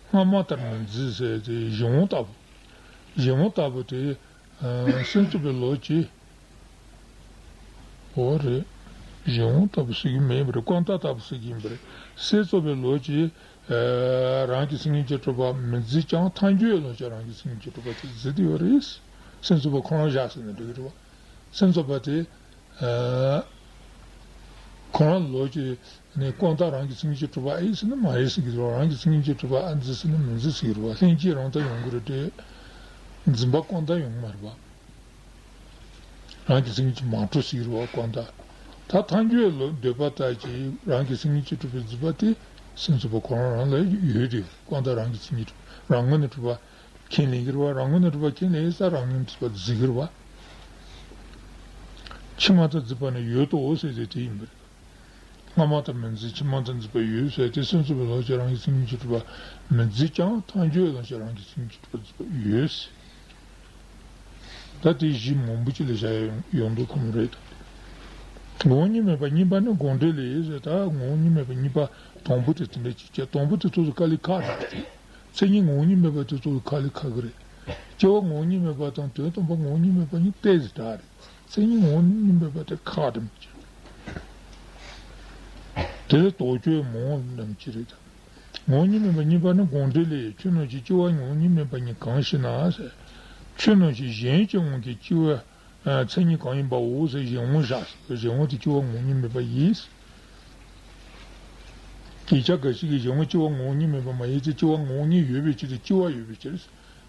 སྔ་མ་ལྟར་མི་འཛིན་ཟེར་ཏེ་གཞན་དབང་ལྟ་བུ། གཞན་དབང་ལྟ་བུ་དེ། ཨ། སེམས་ཙམ་པའི་ལོ་རྒྱུས། འོ་རེད། གཞན་དབང་ལྟ་བུ་ཟེར་གྱི་མེད་པ་རེད། ཀུན་བརྟགས་ལྟ་བུ་ཟེར་གྱི་ཡིན་པ་རེད། སེམས་ཙམ་པའི་ལོ་རྒྱུས། ཨ། རང་གི་མཚན་ཉིད་ཀྱིས་གྲུབ་པ་མི་འཛིན་ཀྱང་ཐལ་འགྱུར་བའི་ལོ་རྒྱུས་རང་གི་མཚན་ཉིད་ཀྱིས་གྲུབ་པ་དེ་འཛིན་དུ་ཡོད་རེད། སེམས་ཙམ་པ་ཁོ་རང་བཞག་ཟེར་ན་འགྲིག་གི་རེད་བ། སེམས་ཙམ་པ་དེ། ཨ། ཁོ་རང་ལོ་རྒྱུས་ནི་ཀུན་བརྟགས་རང་གི་མཚན་ཉིད་ཀྱིས་གྲུབ་པ་ཨེ་ཡིན་ཟེར་ན་མ་ཡིན་ཟེར་གྱི་རེད་བ། རང་གི་མཚན་ཉིད་ཀྱིས་གྲུབ་པ་ཨེ་འཛིན་ཟེར་ན་མི་འཛིན་ཟེར་གྱི་རེད་བ། ལྷན་སྐྱེས་རང་ལྟར་ཡོང་གི་རེད་དེ། འཛིན་པ་ཀུན་བརྟགས་ཡོང་གི་མ་རེད་བ། རང་གི་མཚན་ཉིད་ཀྱིས་མ་གྲུབ་ཟེར་གྱི་རེད་བ་ཀུན་བརྟགས། ད་ཐལ་འགྱུར་བའི་ལོ་འདོད་པ་ལྟར་གྱི་རང་གི་མཚན་ཉིད་ཀྱིས་གྲུབ་པའི་འཛིན་པ་དེ་སེམས་ཙམ་པ་ཁོ་རང་རང་ལ་ཡོད་དེ་ཀུན་བརྟགས་རང་གི་མཚན་ཉིད་གྲུབ་རང་ངོས་ནས་གྲུབ་པ། ཁས་ལེན་གྱི་རེད་བ། རང་ངོས་ནས་གྲུབ་པ་ཁས་ལེན་ས་རང་ངོས་ནས་གྲུབ་པ་འཛིན་གྱི་རེད་བ། ཕྱི་མ་དང་འཛིན་པ་ནི་ཡོད་དོ་ཟེར་ཏེ་དེ་ཡིན་པ་རེད། སྔ་མ་དང་མི་འཛིན་ཕྱི་མ་དང་འཛིན་པ་ཡོད་ཟེར་ཏེ་སེམས་ཙམ་པའི་ལོ་རྒྱུས་རང་གི་མཚན་ཉིད་ཀྱིས་གྲུབ་པ་མི་འཛིན་ཀྱང་ཐལ་འགྱུར་བའི་ལོ་རྒྱུས་རང་གི་མཚན་ཉིད་ཀྱིས་གྲུབ་པ་འཛིན་པ་ཡོད་ཟེར། ད་དེ་གཞི་མང་པོ་ཅིག་ལ་བཞག་ཡོང་ཡོང་འདུག་ཁོམ་རེད། ངོ་བོ་ཉིད་མེད་པ་གཉིས་པ་ནི་དགོངས་འགྲེལ་ལས་ཟེར། ད་ངོ་བོ་ཉིད་མེད་པ་གཉིས་པ་དང་པོ་དེ་དེ་འདྲ་ཅིག་བྱས། དང་པོ་དེ་ཚོ་དཀའ་ལས་ཁག་རེད། མཚན་ཉིད་ངོ་བོ་ཉིད་མེད་པ་དེ་ཚོ་ལ་དཀའ་ལས་ཁག་གི་རེད། སྐྱེ་བ་ངོ་བོ་ཉིད་མེད་པ་དང་དོན་དམ་པ་ངོ་བོ་ཉིད་མེད་པ་གཉིས་ཏོག་ཙམ་འདྲ་རེད། མཚན་ཉིད་ངོ་བོ་ཉིད་མེད་པ་དེ་ཁག་འགྲམ་གྱི། དེ་ལ་དོགས་གཅོད་མང་འགྲམ་གྱི་རེད། ངོ་བོ་ཉིད་མེད་པ་གཉིས་པ་ནི་དགོངས་འགྲེལ་ལས། ཁྱོད་རྣམས་ཀྱི་སྐྱེ་བ་ངོ་བོ་ཉིད་མེད་པ་ཉིད་གང་ཞེ་ན་ཟེར། ཁྱོད་རྣམས་ཀྱི་གཞན་གྱི་དབང་གིས་སྐྱེ་བ། ཨ། མཚན་ཉིད་གང་ཡིན་པའོ་ཟེར། གཞན་དབང་བཞག་ཟེར། གཞན་དབང་དེ་སྐྱེ་བ་ངོ་བོ་ཉིད་མེད་པ་ཡིན། སྐད་ཆ་འགའ་ཞིག་གིས་གཞན་དབང་སྐྱེ་བ་ངོ་བོ་ཉིད་མེད་པ་མ་ཡིན་ཏེ། སྐྱེ་བ་ངོ་བོ་ཉིད་ཡོད་པའི་ཕྱིར་ཏེ། སྐྱེ་བ་ཡོད་པའི་ཕྱིར།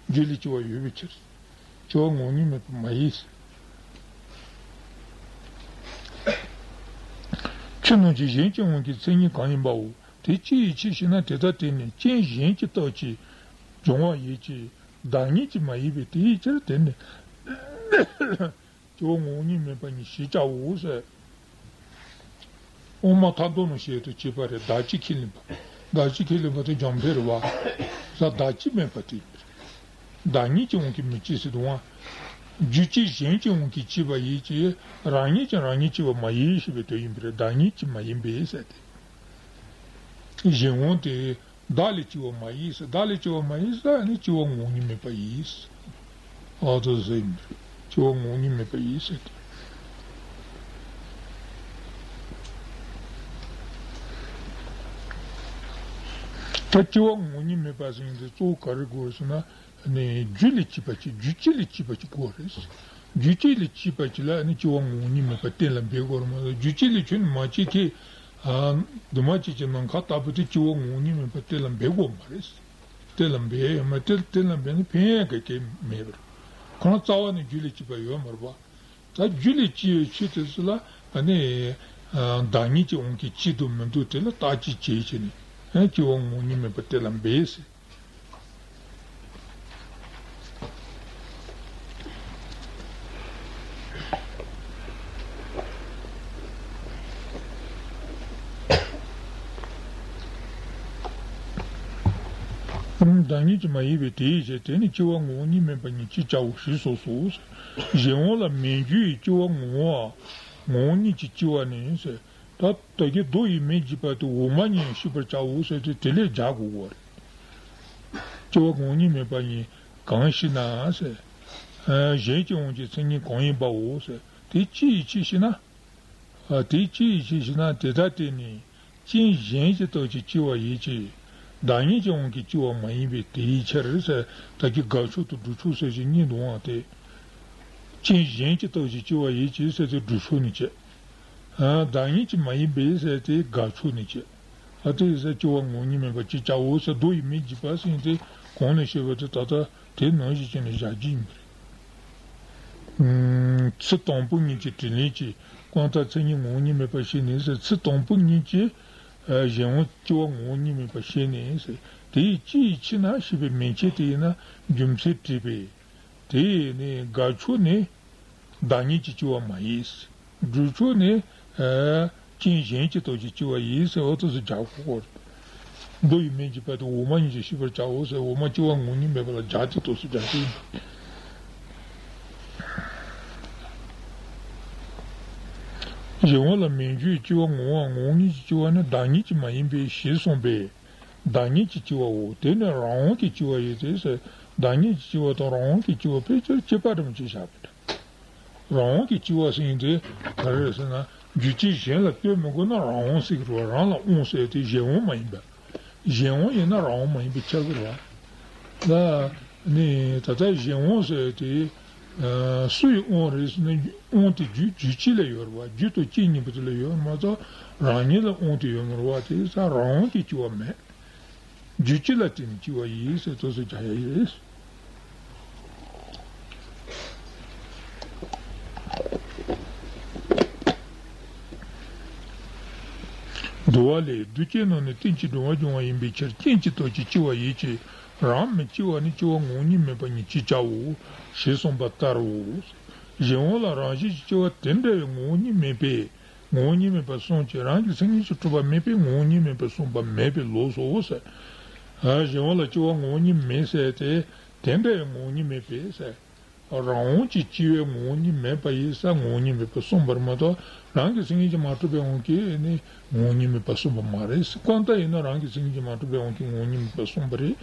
རྒྱུད་ལ་སྐྱེ་བ་ཡོད་པའི་ཕྱིར། སྐྱེ་བ་ངོ་བོ་ཉིད་མེད་པ་མ་ཡིན། ཁྱོད་རྣམས་ཀྱི་གཞན་གྱི་དབང་གིས་མཚན་ཉིད་གང་ཡིན་པའོ། དེ་ཅི་ཡི་ཕྱིར་ཞེ་ན། དེ་ལྟར་དེ་ནི་རྐྱེན་གཞན་གྱི་རྟགས་ཀྱིས་འབྱུང་བ་ཡིན་གྱི། བདག་ཉིད་ཀྱིས་མ་ཡིན་པས་དེའི་ཕྱིར། དེ་ནི་སྐྱེ་བ་ངོ་བོ་ཉིད་མེད་པ་ཉིད་ཞེས་བྱའོ་ཟེར། དབུ་མ་ཐལ་འདོད་ནི་ཞེས་དུ་བྱས་པ་རེད། བདག་གཅིག་ཁས་ལེན་པ། བདག་གཅིག་ཁས་ལེན་པ་དེ་འཇམ་དཔལ་རེད་བ། ས་བདག་གཅིག་མིན་པ་དེ་ཡིན་པ་རེད། བདག་ཉིད་ཀྱི་དབང་གིས་མི་སྐྱེ་ཟེར་དུས་རྒྱུ་སྐྱེས་གཞན་གྱི་དབང་གིས་སྐྱེས་པ་ཡིན་གྱི། རང་ཉིད་ཀྱིས་རང་ཉིད་སྐྱེས་པ་མ་ཡིན་ཞེས་པའི་དོན་ཡིན་པ་རེད། བདག་ཉིད་ཀྱིས་མ་ཡིན་པས་ཟེར་ཏེ། གཞན་དབང་དེ། བདག་ལས་སྐྱེ་བ་མ་ཡིན་ཟེར། བདག་ལས་སྐྱེ་བ་མ་ཡིན་ཟེར་ནི་སྐྱེ་བ་ངོ་བོ་ཉིད་མེད་པ་ཡིན། ཨ་ཏོ་ཟེར་ཡིན། སྐྱེ་བ་ངོ་བོ་ཉིད་མེད་པ་ཡིན་ཟེར་ཏེ། ད་སྐྱེ་བ་ངོ་བོ་ཉིད་མེད་པ་ཟེར་ཡིན་དེ་གཙོ་བོ་ག་རེ་དགོས་ཟེར་ན། ནི་རྒྱུ་ལས་སྐྱེས་པ་ཅིག་རྒྱུ་སྐྱེས་ལས་སྐྱེས་པ་ཅིག་དགོས་རེད། རྒྱུ་སྐྱེས་ལས་སྐྱེས་པ་ཅིག་ལ་ནི་སྐྱེ་བ་ངོ་བོ་ཉིད་མེད་པ་གཏན་ལ་འབེབས་དགོས་རེད་མ་གཏོགས། རྒྱུ་སྐྱེས་ལས་ཁྱོན་ནས་མ་སྐྱེས་མཁན། ཨ། འདུས་མ་བྱས་ཀྱི་ནམ་མཁའ་ལྟ་བུ་དེ་སྐྱེ་བ་ངོ་བོ་ཉིད་མིན་པ་དེ་ལ་འབད་དགོས་མ་རེད། དེ་ལ་འབད་ཡོད་མ་རེད། དེ་ལ་འབད་ན་ཕན་ཡོན་ག་གེ་མེད་པ་རེད། ཁོ་རང་རྩ་བ་ནས་རྒྱུ་ལས་སྐྱེས་པ་ཡོད་མ་རེད་པ། ད་རྒྱུ་ལས་སྐྱེས་ཡོད་ཕྱིར་དེ་ཚོ་ལ་ཨ་ནི་བདག་ཉིད་ཀྱི་དབང་གིས་སྐྱེ་འདུག་མི་འདུག་དེ་ལ་བརྟག་དཔྱད་བྱས་བྱས་ནས་སྐྱེ་བ་ངོ་བོ་ཉིད་མིན་པ་དེ་ལ་འབད་ཟེར། བདག་ཉིད་ཀྱིས་མ་ཡིན་པའི་དེའི་ཕྱིར་དེ་ནི་སྐྱེ་བ་ངོ་བོ་ཉིད་མིན་པ་ཉིད་ཅེས་བྱའོ་ཞེས་སོགས་སོ། གཞན་དབང་ལ་མེད་རྒྱུ་ཡི་སྐྱེ་བ་ངོ་བོའམ་ངོ་བོ་ཉིད་ཀྱིས་སྐྱེ་བ་ནི་ཟེར། ད་ད་གིན་མདོ་ཡི་མིང་བརྗོད་པ་དེ་འོག་མ་ཉིད་ཤེས་པར་བྱའོ་ཟེར་ཏེ་དེ་ལས་སྦྱར་དགོས་པ་རེད། སྐྱེ་བ་ངོ་བོ་ཉིད་མིན་པ་ཉིད་གང་ཞེ་ན་ཟེར། གཞན་གྱི་དབང་གིས་མཚན་ཉིད་གང་ཡིན་པའོ་ཟེར། དེ་ཅི་ཡི་ཕྱིར་ཞེ་ན། དེ་ཅི་ཡི་ཕྱིར་ཞེ་ན། དེ་ལྟར་དེ་ནི་རྐྱེན་གཞན་གྱི་སྟོབས་ཀྱིས་སྐྱེ་བ་ཡིན་གྱི། བདག་ཉིད་ཀྱི་དབང་གིས་སྐྱེ་བ་མ་ཡིན་པས་དེའི་ཕྱིར་ཟེར། ད་གིན་དགག་ཕྱོགས་དང་སྒྲུབ་ཕྱོགས་ཟེར་གྱི་གཉིས་འདུག་ཨང་། དེ་རྐྱེན་གཞན་གྱི་སྟོབས་ཀྱིས་སྐྱེ་བ་ཡིན་གྱི་ཟེར་དེ་སྒྲུབ་ཕྱོགས་ནས་བྱས། བདག་ཉིད་ཀྱིས་མ་ཡིན་པས་ཟེར་དེ་དགག་ཕྱོགས་ནས་བྱས། ཨ་དེ་ཟེར་སྐྱེ་བ་ངོ་བོ་ཉིད་མིན་པ་ཅེས་བྱའོ་ཟེར། མདོ་ཡི་མིང་བརྗོད་པ་ཟེར་དེ་གོང་ནས་བཤད་པ་དེ་ད་ལྟ་དེ་ནང་བཞིན་བྱས་ནས་བཞག་རྒྱུ་ཡིན་པ་རེད། ཚིག་དང་པོ་གཉིས་ཀྱི་དྲིས་ལན་གྱིས་གང་ལྟར་མཚན་ཉིད་ངོ་བོ་ཉིད་མིན་པར་བཤད་ནས་ཟེར། ཚིག་དང་པོ་གཉིས་ཀྱིས་གཞན་དབང་སྐྱེ་བ་ངོ་བོ་ཉིད་མིན་པར་བཤད་ནས་ཟེར། དེ་ཡི་ཅི་ཡི་ཕྱིར་ན་ཞེས་པའི་མན་ཆད་དེ་ཡིན་ན་རྒྱུ་མཚན་དྲིས་པས། དེ་ནི་དགག་ཕྱོགས་ནི། བདག་ཉིད་ཀྱིས་སྐྱེ་བ་མ་ཡིན། སྒྲུབ་ཕྱོགས་ནི། རྐྱེན་གཞན་གྱི་སྟོབས་ཀྱིས་སྐྱེ་བ་ཡིན་ཟེར་འོ་དེ་ཚོ་སྦྱར་དགོས་པ་རེད། མདོ་ཡི་མིང་བརྗོད་པ་དེ་འོག་མ་ཉིད་ཀྱིས་ཤེས་པར་བྱའོ་ཟེར། འོག་མ་སྐྱེ་བ་ངོ་བོ་ཉིད་མིན་པ་ལ་སྦྱར་ཏེ་དོགས་སུ་སྦྱར་ཏེ་ཡིན། གཞན་དབང་ལ་མེད་རྒྱུའི་སྐྱེ་བ་ངོ་བོའམ་ངོ་བོ་ཉིད་ཀྱིས་སྐྱེ་བ་ནི་བདག་ཉིད་ཀྱིས་མ་ཡིན་པས་ཞེས་གསུངས་པས། བདག་ཉིད་ཀྱིས་སྐྱེ་བའོ། དེ་ནི་རང་དབང་གིས་སྐྱེ་བ་ཡིན་ཏེ་ཟེར། བདག་ཉིད་ཀྱིས་སྐྱེ་བ་དང་རང་དབང་གིས་སྐྱེ་བ་ཕལ་ཆེར་གཅིག་པ་འདྲ་མི་གཅིག་བཞག་པ་འདྲ། རང་དབང་གིས་སྐྱེ་བ་ཟེར་མཁན་དེ་ག་རེ་རེད་ཟེར་ན། རྒྱུ་རྐྱེན་གཞན་ལ་ལྟོས་མི་དགོས་ན་རང་དབང་ཟེར་གི་རེད་བ། རང་ལ་དབང་ཟེར་དེ་གཞན་དབང་མ་ཡིན་པ། གཞན་དབང་ཡིན་ན་རང་དབང་མ་ཡིན་པས་ཁྱབ་གི་རེད་བ། ད་ནི་ད་ལྟ་གཞན་དབང་ཟེར་དེ་སུ་ཡི་དབང་རེད་ཟེར་ན། དབང་དེ་རྒྱུ་རྒྱུ་རྐྱེན་ལ་ཡོད་རེད་བ། རྒྱུ་དང་རྐྱེན་གཉིས་པོ་དེ་ལ་ཡོད་རེད་མ་གཏོགས་རང་ཉིད་ལ་དབང་དེ་ཡོད་མ་རེད་བ། དེ་ས་རང་དབང་གིས་སྐྱེ་བ་མེད། རྒྱུ་རྐྱེན་ལ་བརྟེན་ནས་སྐྱེ་བ་ཡིན་ཟེར་དོགས་སུ་རྒྱག་ཡ་ཡོད། འདུལ་བ་ལས། རྡུལ་གཅིག་རྣམས་ནི་རྟེན་ཅིང་འབྲེལ་བར་འབྱུང་བ་ཡིན་པའི་ཕྱིར་རྐྱེན་གྱི་སྟོབས་ཀྱིས་སྐྱེ་བ་ཡིན་གྱི། རང་མི་སྐྱེ་བ་ནི་སྐྱེ་བ་ངོ་བོ་ཉིད་མིན་པ་ཉིད་ཅེས་བྱའོ་ཞེས་གསུངས་པ་ལྟར་རོ། གཞན་དབང་ལ་རང་བཞིན་གྱིས་སྐྱེ་བ་དེ་འདྲ་བའི་ངོ་བོ་ཉིད་མེད་པས། ངོ་བོ་ཉིད་མེད་པར་གསུངས་ཀྱི། རང་གི་སེམས་ཉིད་ཀྱིས་གྲུབ་པ་མེད་པས་ངོ་བོ་ཉིད་མེད་པར་གསུངས་པ་མེད་པའི་ལོགས་སོ་ཟེར། ཨ་གཞན་དབང་ལ་སྐྱེ་བ་ངོ་བོ་ཉིད་མེད་ཟེར་ཏེ། དེ་འདྲ་བའི་ངོ་བོ་ཉིད་མེད་པས་ཟེར། རང་དབང་གིས་སྐྱེ་བའི་ངོ་བོ་ཉིད་མེད་པ་ཡིན་ས་ངོ་བོ་ཉིད་མེད་པར་གསུངས་པ་རེད་མ་གཏོགས། རང་གི་སེམས་ཉིད་ཀྱིས་མ་གྲུབ་པའི་དབང་གིས་ནི་ངོ་བོ་ཉིད་མེད་པར་གསུངས་པ་མ་རེད། གང་ལྟར་ཡིན་ན་རང་གི་སེམས་ཉིད་ཀྱིས་མ་གྲུབ་པའི་དབང་གིས་ངོ་བོ་ཉིད་མེད་པར་གསུངས་པ་རེད།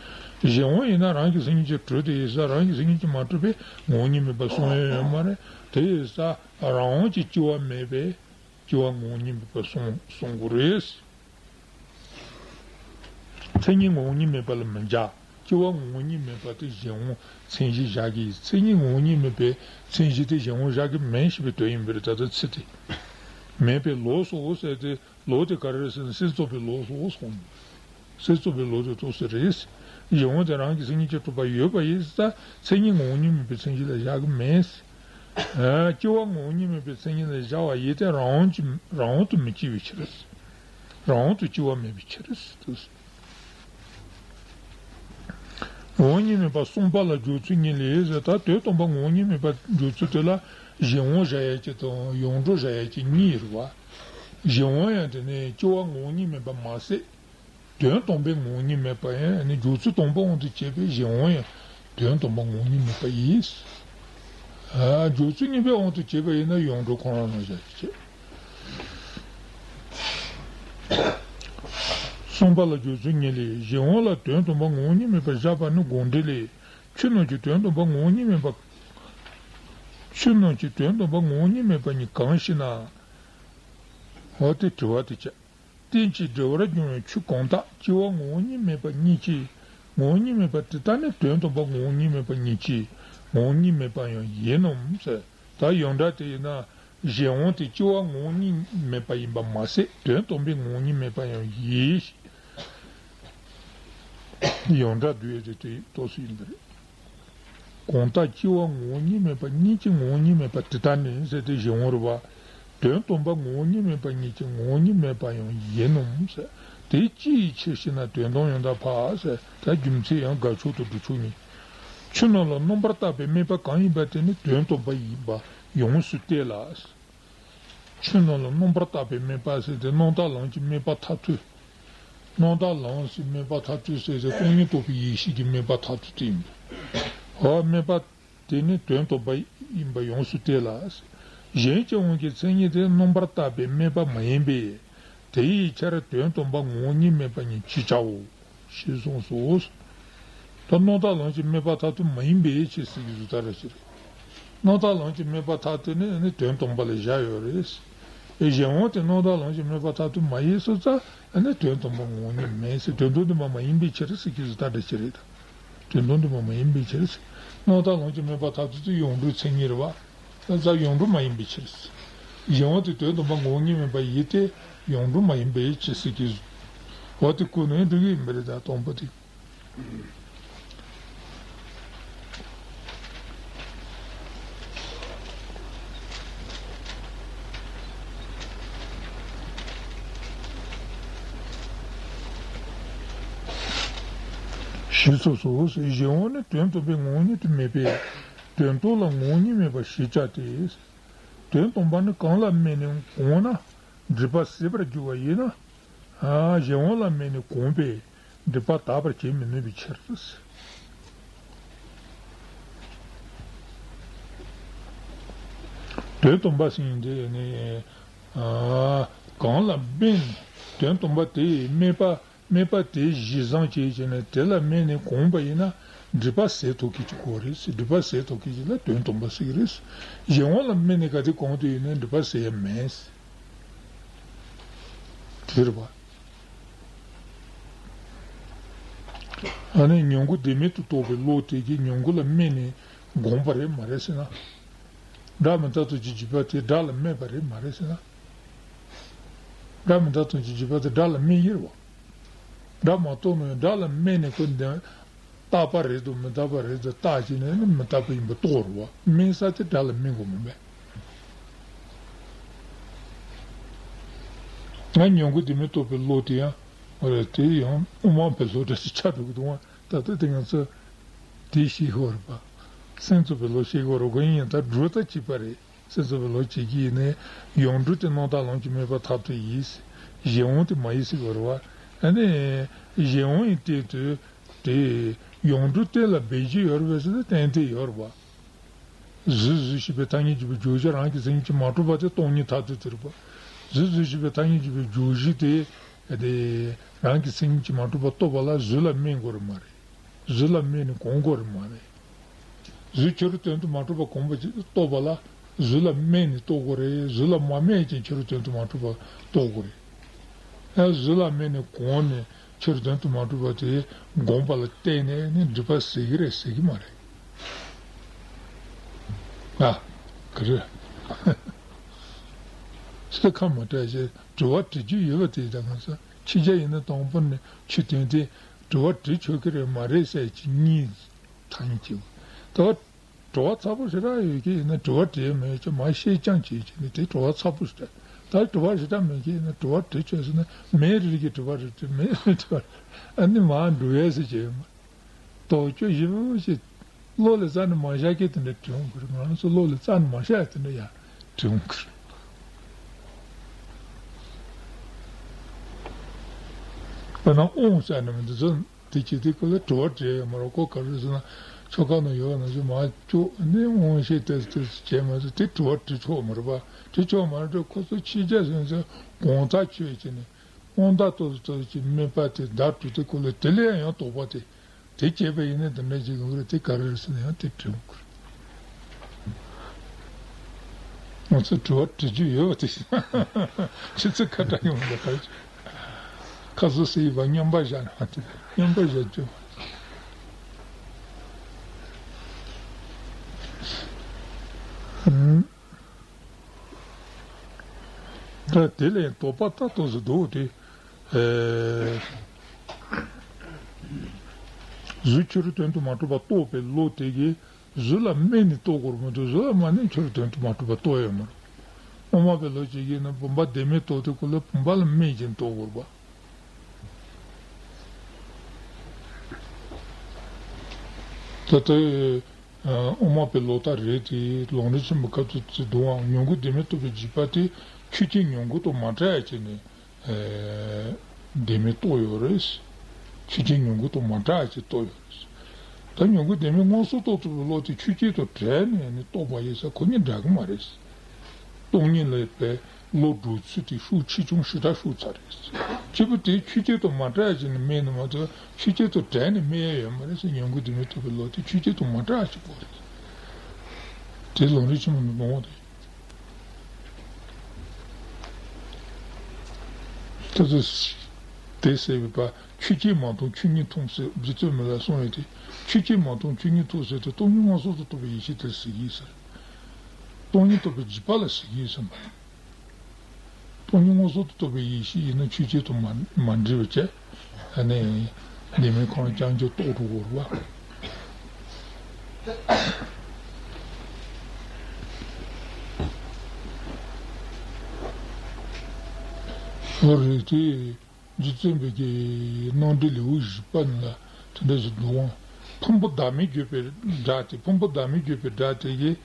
གཞན་དབང་ཡིན་ན་རང་གི་སེམས་ཉིད་ཀྱིས་གྲུབ་དེ་ཡིན་ས་རང་གི་སེམས་ཉིད་ཀྱིས་མ་གྲུབ་པའི་ངོ་བོ་ཉིད་མེད་པར་གསུངས་ཡ་ཡོད་མ་རེད། དེ་ཡིན་ས་རང་དབང་གིས་སྐྱེ་བ་མེད་པས། སྐྱེ་བ་ངོ་བོ་ཉིད་མེད་པར་གསུང་གསུང་དགོས་རེད། མཚན་ཉིད་ངོ་བོ་ཉིད་མེད་པ་ལ་མི་འཇོག་སྐྱེ་བ་ངོ་བོ་ཉིད་མེད་པ་དེ་གཞན་དབང་མཚན་གཞི་བཞག་གི། མཚན་ཉིད་ངོ་བོ་ཉིད་མེད་པའི་མཚན་གཞི་དེ་གཞན་དབང་བཞག་གི་མེད་ཞེས་པའི་དོན་ཡིན་པ་རེད། ད་ལྟ་ཚིག་དེ་མེད་པའི་ལོགས་སོ་ཟེར་ཏེ། ལོགས་དེ་ག་རེ་རེད་ཟེར་ན་སེམས་ཙམ་པའི་ལོགས་སོ་གསུངས། སེམས་ཙམ་པའི་ལོགས་དེ་ཏོག་ཙམ་རེད། གཞན་དབང་དེ་རང་གི་མཚན་ཉིད་ཀྱིས་གྲུབ་པ་ཡོད་པ་ཡིན་ཙང་མཚན་ཉིད་ངོ་བོ་ཉིད་མེད་པའི་མཚན་གཞི་ལ་བཞག་གི་མེད། ཨ་སྐྱེ་བ་ངོ་བོ་ཉིད་མེད་པའི་མཚན་ཉིད་ལ་བཞག་པ་ཡིན་ཏེ་རང་དབང་གིས་རང་དབང་དུ་མི་སྐྱེ་བའི་ཕྱིར། རང་དབང་དུ་སྐྱེ་བ་མེད་པའི་ཕྱིར། ངོ་བོ་ཉིད་མེད་པ་གསུངས་པ་ལ་འཇོག་ཚུལ་གཉིས་ལས་ཟེར། ད་དོན་དམ་པ་ངོ་བོ་ཉིད་མེད་པ་འཇོག་ཚུལ་དེ་ལ་གཞན་དབང་བཞག་ཡ་གཅིག་དང་ཡོངས་གྲུབ་བཞག་ཡ་གཅིག་གཉིས་ཡོད་རེད་བ། གཞན་དབང་ཡང་དེ་ནི་སྐྱེ་བ་ངོ་བོ་ཉིད་མེད་པ་མ་ཟད། དོན་དམ་པའི་ངོ་བོ་ཉིད་མེད་པ་ཡང་ནི་འཇོག་ཚུལ་དང་པོ་དབང་དུ་བྱས་པའི་གཞན་དབང་ཡང་དོན་དམ་པ་ངོ་བོ་ཉིད་མེད་པ་ཡིན། ཨ་འཇོག་ཚུལ་གཉིས་པའི་དབང་དུ་བྱས་པ་ཡིན་ན་ཡོངས་གྲུབ་ཁོ་རང་ལ་བཞག་གི་བྱས། གསུངས་པ་ལ་འཇོག་ཚུལ་གཉིས་ལས། གཞན་དབང་ལ་དོན་དམ་པ་ངོ་བོ་ཉིད་མེད་པར་བཞག་པ་ནི་དགོངས་འགྲེལ་ལས། ཆོས་རྣམས་ཀྱི་དོན་དམ་པ་ངོ་བོ་ཉིད་མེད་པ། ཆོས་རྣམས་ཀྱི་དོན་དམ་པ་ངོ་བོ་ཉིད་མེད་པ་ཉིད་གང་ཞེ་ན། འོ་དེ་དྲི་བ་དེ་བྱས། རྟེན་ཅིང་འབྲེལ་བར་འབྱུང་བའི་ཆོས་གང་དག་སྐྱེ་བ་ངོ་བོ་ཉིད་མེད་པ་ཉིད་ཀྱིས་ངོ་བོ་ཉིད་མེད་པ་དེ་དག་ནི་དོན་དམ་པ་ངོ་བོ་ཉིད་མེད་པ་ཉིད་ཀྱིས་ངོ་བོ་ཉིད་མེད་པ་ཡང་ཡིན་ནམ་ཟེར། ད་ཡོངས་གྲགས་དེ་ཡིན་ན་ གཞན་དབང་དེ་སྐྱེ་བ་ངོ་བོ་ཉིད་མེད་པ་ཡིན་པ་མ་ཟད། དོན་དམ་པའི་ངོ་བོ་ཉིད་མེད་པ་ཡང་ཡིན། ཡང་སྒྲ་བསྡུས་ཏེ་དེ་ཏོག་ཙམ་ཡིན་པ་རེད། གང་ལྟར་སྐྱེ་བ་ངོ་བོ་ཉིད་མེད་པ་ཉིད་ཀྱི་ངོ་བོ་ཉིད་མེད་པ་དེ་ལྟར་ནི་ཟེར་ཏེ་གཞན་དབང་རེད་བ། དོན་དམ་པ་ངོ་བོ་ཉིད་མེད་པ་ཉིད་ཀྱི་ངོ་བོ་ཉིད་མེད་པ་ཡང་ཡིན་ནོ་ཟེར། དེ་ཅིའི་ཕྱིར་ཞེ་ན། དོན་དམ་ཡང་དག་ཕ་ཟེར། ད་རྒྱུ་མཚན་ཡང་དགག་ཕྱོགས་དང་སྒྲུབ་ཕྱོགས་གཉིས། ཆོས་རྣམས་ལ་རྣམ་པར་བརྟགས་པའི་དམིགས་པ་གང་ཡིན་པ་དེ་ནི་དོན་དམ་པ་ཡིན་པ་ཡོངས་སུ་གཏད་ལ། ཆོས་རྣམས་ལ་རྣམ་པར་བརྟགས་པའི་དམིགས་པ་ཟེར་ཏེ་རྣམ་བརྟགས་ལམ་གྱི་དམིགས་པ་མཐར་ཐུག་རྣམ་བརྟགས་ལམ་གྱི་དམིགས་པ་མཐར་ཐུག་ཟེར་ཏེ་སྟོང་ཉིད་རྟོགས་པའི་ཡེ་ཤེས་ཀྱི་དམིགས་པ་མཐར་ཐུག་དེ་ཡིན་པས། འོ་དམིགས་པ་དེ་ནི་དོན་དམ་པ་ཡིན་པ་ཡོངས་སུ་གཏད་ལ། གཞན་སྐྱེ་བོ་གི་མཚན་ཉིད་དེ་རྣམ་པར་བརྟགས་པའི་དམིགས་པ་མ་ཡིན་པས། དེ་ཡི་ཕྱིར་དོན་དམ་པ་ངོ་བོ་ཉིད་མེད་པ་ཉིད་ཅེས་བྱའོ། ཞེས་གསུངས་སོ། ད་རྣམ་བརྟགས་ལམ་གྱི་དམིགས་པ་མཐར་ཐུག་མ་ཡིན་པའི་ཕྱིར་ཟེར་གྱི་བཟོ་ལྟ་རེ་ཞིག་རེད། རྣམ་བརྟགས་ལམ་གྱི་དམིགས་པ་མཐར་ཐུག་ནི་ནི་དོན་དམ་པ་ལ་བཞག་ཡོད་རེད། གཞན་དབང་དེ་རྣམ་བརྟགས་ལམ་གྱི་དམིགས་པ་མཐར་ཐུག་མ་ཡིན་སོང་ཙང་ནི་དོན་དམ་པ་ངོ་བོ་ཉིད་མེད་ཟེར། དོན་དམ་དམིགས་པ་མ་ཡིན་པའི་ཕྱིར་ཟེར་གྱི་བཟོ་ལྟ་རེ་ཞིག་རེད། དོན་དམ་དམིགས་པ་མ་ཡིན་པའི་ཕྱིར། རྣམ་བརྟགས་ལམ་གྱི་དམིགས་པ་མཐར་ཐུག་དེ་ཡོངས་གྲུབ་མཚན་ཉིད་རེད་བ། ད་ཡོངས་གྲུབ་མ་ཡིན་པའི་ཕྱིར། གཞན་དབང་དེ་དོན་དམ་པ་ངོ་བོ་ཉིད་མིན་པ་ཡིན་ཏེ་ཡོངས་གྲུབ་མ་ཡིན་པའི་ཕྱིར་ཟེར་གྱི། འོ་དེ་ཀུན་ནས་འགྲིག་གི་ཡིན་པ་རེད། ད་དང་པོ་དེ། ཞེས་སོ་སོ་ཟེར། གཞན་དབང་ནི་དོན་དམ་པའི་ངོ་བོ་ཉིད་དུ་མེད་པས་དོན་རྟོགས་ལ་ངོ་བོ་ཉིད་མེད་པ་ཞེས་བྱ་སྟེ། དོན་དམ་པ་ནི་གང་ལ་དམིགས་ནས་གོང་ན་སྒྲིབ་པ་ཟད་པར་འགྱུར་བ་ཡིན་ན། གཞན་དབང་ལ་དམིགས་ནས་གོང་པས་སྒྲིབ་པ་དག་པར་བྱེད་མི་ནུས་པའི་ཕྱིར། དོན་དམ་པ་ཟེར་མཁན་དེ་ནི་གང་ལ་དམིགས་ནས་དོན་དམ་པ་དེའི་དམིགས་པ། དམིགས་པ་དེ་གཞི་བཟུང་བྱས་བྱས་ནས་དེ་ལ་དམིགས་ནས་གོམས་པ་ཡིན་ན་སྒྲིབ་པ་ཟད་ཐུབ་མཁན་གྱི་སྐོར་རེད་ཟེར། སྒྲིབ་པ་ཟད་ཐུབ་མཁན་གྱི་ལ་དོན་དམ་པ་ཟེར་གྱི་རེད། གཞན་དབང་ལ་དམིགས་ནས་ག་དེ་གོམས་དུས་ཡིན་ན་སྒྲིབ་པ་ཟད་ཡ་མེད། དེ་རེད་པ། ཨ་ནི་མྱུ་གུ་བདེན་མེད་དུ་རྟོགས་པའི་བློ་དེ་གིས་མྱུ་གུ་ལ་དམིགས་ནས་གོམས་པ་རེད་མ་རེད་ཟེར་ན། སྒྲ་མི་རྟག་སྟོང་གཞི་འཇིག་པ་དེ་སྒྲ་ལ་དམིགས་པ་རེད་མ་རེད་ཟེར་ན། སྒྲ་མི་རྟག་སྟོང་གཞི་འཇིག་པ་དེ་སྒྲ་ལ་དམིགས་ཡོད་རེད་བ། སྒྲ་མ་རྟོགས་ནའང་སྒྲ་ལ་དམིགས་ནས་ཁོ་འདི་རྟག་པ་རེད་དམ་མི་རྟག་པ་རེད་དམ་བརྟགས་བྱས་ནས་ནི་མི་རྟག་པ་ཡིན་པ་རྟོགས་རེད་བ། དམིགས་ས་དེ་སྒྲ་ལ་དམིགས་དགོས་མིན་པས། ང་མྱུ་གུ་བདེན་མེད་རྟོགས་པའི་བློ་དེ་ཡང་། འོ་རེད། དེ་ཡང་དབུ་མ་པའི་བློ་འདྲ་ཞིག་ཆགས་འགྲོ་གི་འདུག་བ། ད་ལྟ་དེ་ང་ཚོ་དེ་ཤེས་དགོས་རེད་པ། སེམས་ཙམ་པའི་བློ་ཤེས་དགོས་རེད། ཁོ་ཡིན་ཡང་ད་སྒྲུབ་ད་གཅིག་པ་རེད། སེམས་ཙམ་པའི་བློ་བྱེད་ཀྱི་ཡིན་ནའི་ཡོངས་གྲུབ་དེ་རྣམ་དག་ལམ་གྱི་དམིགས་པ་མཐར་ཐུག་ཡིན། གཞན་དབང་དེ་མ་ཡིན་ཟེར་དགོས་རེད་བ། ཨ་ནི་གཞན་དབང་ཡི་སྟེང་དུ་དེ་ཡོངས་གྲུབ་གཏན་ལ་འབེབས་རྒྱུ་ཡོད་རེད་པས་ཟེར་ན་ཏན་ཏན་ཡོད་རེད་བ། གཟུགས་གཟུགས་ཞེས་པའི་ཐ་སྙད་བྱེད་པའི་བརྗོད་གཞི་རང་གི་མཚན་ཉིད་ཀྱིས་མ་གྲུབ་པ་དེ་སྟོང་ཉིད་མཐར་ཐུག་དེ་རེད་པ། གཟུགས་གཟུགས་ཞེས་པའི་ཐ་སྙད་བྱེད་པའི་བརྗོད་གཞི་དེ་དེ་རང་གི་མཚན་ཉིད་ཀྱིས་མ་གྲུབ་པ་རྟོགས་པ་ལ་གཟུགས་ལ་དམིགས་དགོས་རེད་མ་རེད། གཟུགས་ལ་དམིགས་ནས་གོམས་དགོས་རེད་མ་རེད། གཟུགས་ཕྱི་རོལ་དོན་དུ་མ་གྲུབ་པ་གོམས་པ་ཅིག་རྟོགས་པ་ལ་གཟུགས་ལ་དམིགས་ནས་རྟོགས་དགོས་རེད། གཟུགས་ལ་མ་དམིགས་ཀྱང་ཕྱི་རོལ་དོན་དུ་མ་གྲུབ་པ་རྟོགས་དགོས་རེད། ཨ་གཟུགས་ལ་དམིགས་ནས་གོམས་ནས་ཕྱི་རོལ་དོན་དུ་མ་གྲུབ་པ་དེ་གོམས་པ་ལ་བརྟེན་ནས་ནི་སྒྲིབ་པ་ཟད་ཀྱི་རེད་ཟད་ཀྱི་མ་རེད། ཨ་ག་རེ། ཚིག་ཁ་མ་བྲལ་ཞེས་དྲི་བ་དྲི་རྒྱུ་ཡོད་པ་དེ་ཡིན་ད་གང་ཟེར། ཕྱི་རྒྱལ་ཡིན་ན་དང་པོ་ནས་ཆོས་ཐོན་ཏེ་དྲི་བ་དྲི་ཆོག་གི་རེད་མ་རེད་ཟེར་གྱི་གཉིས་ཐག་ཉེ་གཅིག་དེ་བ། དྲི་བ་ཚ་པོ་ཞེ་དྲག་ཡོད་ཀྱི་ཡིན་ན་དྲི་བ་དྲི་མེད་ཀྱི་མ་ཤེས་རྐྱང་བྱེད་ཀྱི་ནི་དེ་དྲི་བ་ཚ་པོ་ཞེ་དྲག་ད་དྲི་བ་ཞེ་དྲག་མེད་ཀྱི་ཡིན་ན་དྲི་བ་དྲི་ཆོག་ཟེར་ན་མེད་རིགས་ཀྱི་དྲི་བ་རེད་དྲི་མེད་རིགས་དྲི་བ་རེད། ཨ་ནི་མ་འགྲོ་ཡས་ཟེར་གྱི་ཡོད་མ། དོགས་གཅོད་ཞིབ་པོ་ཞིག་བློ་ལ་རྩ་ནས་མ་བཞག་གི་དེ་འདྲ་དྲི་འོང་གི་རེད། ང་རང་ཚོ་བློ་ལ་རྩ་ནས་མ་བཞག་ཡ་དེ་འདྲ་ཡང་དྲི་འོང་གི་རེད། དཔེར་ན་དབང་ཟེར་ནས་མི་འདི་ཚོ་དེ་བྱེད་དུས་སྐབས་ལ་དྲི་བ་དྲི་ཡ་མ་རེད། ཁོ་ག་རེ་ཟེར་ན་ཆོ་ག་ནང་ཡོད་ན་ཅིག་མ་བཅུག་ནས་དབང་ཤེས་ཏོག་ཙམ་ཏོག་ཙམ་བྱས་མ་ཚད་དེ་དྲི་བ་དྲི་ཆོག་མ་རེད་པ། དྲི་ཆོག་མ་རེད། ཁོ་ཚོ་ཕྱི་རྒྱལ་སོང་ཚེ་གང་ཐག་ཆོད་བྱས་ནས་དབང་ཐག་ཏོག་ཙམ་ཏོག་ཙམ་གྱི་དམིགས་པ་དེ་བརྡ་སྤྲོད་དུས་སྐབས་ལ་དེ་ལས་ཡང་དོགས་པ་དེ། དེ་བྱས་པ་ཡིན་ན་དེ་འདྲ་ཞིག་ཡོང་གི་རེད། དེ་ག་རེ་རེད་ཟེར་ན་ཡང་དེ་དྲི་འོང་གི་རེད། ང་ཚོས་དྲི་བ་དྲི་རྒྱུ་ཡོད་པ་དེ་བཞིན་ཆུ་ཚོད་ཁ་གྲངས་ཡོང་འདི་ག་རེ་ཁ་སོ་སོ་ཡིན་པ་མཉམ་པར་བཞག་ན་དེ་མཉམ་པར་བཞག་རྒྱུ། ཨུམ། ད་དེ་ལས་དོགས་པ་ད་ཏོག་ཙམ་འདུག་སྟེ། ཨེ། གཟུགས་ཕྱི་རོལ་དོན་དུ་མ་གྲུབ་པ་རྟོགས་པའི་བློ་དེ་གིས་གཟུགས་ལ་དམིགས་ནས་རྟོགས་དགོས་མི་འདུག་གཟུགས་ལ་མ་དམིགས་ཕྱི་རོལ་དོན་དུ་མ་གྲུབ་པ་རྟོགས་ཡོད་མ་རེད། དབུ་མ་པའི་བློ་ཅིག་ཡིན་ན་བུམ་པ་བདེན་མེད་རྟོགས་དུས་ཁོ་ལ་བུམ་པ་ལ་དམིགས་ཀྱིན་རྟོགས་དགོས་པ། ད་ལྟ་དབུ་མ་པའི་བློ་ལྟར་རེད་དེ། ལམ་རིམ་ཆེན་མོ་སྐབས་སུ་བརྩི་འདུག་ཨང་། མྱུ་གུ་བདེན་མེད་རྟོགས་པའི་འཇིགས་པ་དེ་ཆོས་ཅན་མྱུ་གུ་དང་མ་བྲལ་བ་བྱས་ནས་བདེན་མེད་རྟོགས་ཡོད་རེད། ཆོས་ཅན་མྱུ་གུ་དང་མ་བྲལ་བ་བྱས་རྟོགས་ཡོད་རེད། ད་མྱུ་གུ་བདེན་མེད་མངོན་སུམ་རྟོགས་ཐུབ་པའི་བློ་དེ་ཆོས་ཅན་དང་བྲལ་ནས་ནི་རྟོགས་པ་ཡིན་ས་ཁོ་གཉིས་འདྲ་གི་མ་རེད། སྟོང་ཉིད་ལ་བའི་བློ་འགྲོ་ཚུལ་དེ་ཤུགས་ཆེ་ཆུང་ཞེ་དྲག་ཤུགས་ཚ་རེད། གཅིག་པུ་དེ་ཆོས་ཅན་དང་མ་བྲལ་བྱས་ནས་དམིགས་ནས་མ་གཏོགས་ཆོས་ཅན་དང་བྲལ་ནས་དམིགས་ཡ་ཡོད་མ་རེད་ཟེར། མྱུ་གུ་བདེན་མེད་རྟོགས་པའི་བློ་དེ་ཆོས་ཅན་དང་མ་བྲལ་བྱེད་དགོས་རེད། དེ་ལམ་རིམ་ཆེན་མོ་ནས་འདོན་པ་རེད། ད་དེ་ཟེར་བའི་བར་ཆོས་ཅན་མ་མཐོང་ཆོས་ཉིད་མཐོང་ཟེར་རྗེ་བཙུན་མི་ལ་གསུངས་ཡོད་དེ། ཆོས་ཅན་མ་མཐོང་ཆོས་ཉིད་མཐོང་ཟེར་དེ་སྟོང་ཉིད་མངོན་སུམ་དུ་རྟོགས་པའི་ཡེ་ཤེས་དེར་ཟེར་གྱི་ཡོད་ཟེར། སྟོང་ཉིད་རྟོགས་པའི་འཇིགས་པ་ལ་ཟེར་གྱི་ཡོད་ཟེར་མ་རེད། སྟོང་ཉིད་མངོན་སུམ་དུ་རྟོགས་པའི་ཡེ་ཤེས་ཡིན་ན་ཆོས་ཅན་དང་མ་མ་འདྲེས་པ་བྱས། ཨ་ནི་བདེན་མེད་ཁོ་རང་རྐྱང་རྐྱང་རྟོགས་འགྲོ་དགོས་རེད་པ། འོ་རེད་དེ། རྗེ་བཙུན་པའི་གི་རྣམ་འགྲེལ་ལེའུ་བཞི་པ་ནང་ལ་དེ་འདྲ་ཞིག་འདུག་ཨང་། ཕུང་པོ་བདག་མེད་བརྗོད་པའི་སྒྲ་དེ། ཕུང་པོ་བདག་མེད་བརྗོད་པའི་སྒྲ་དེ་གིས་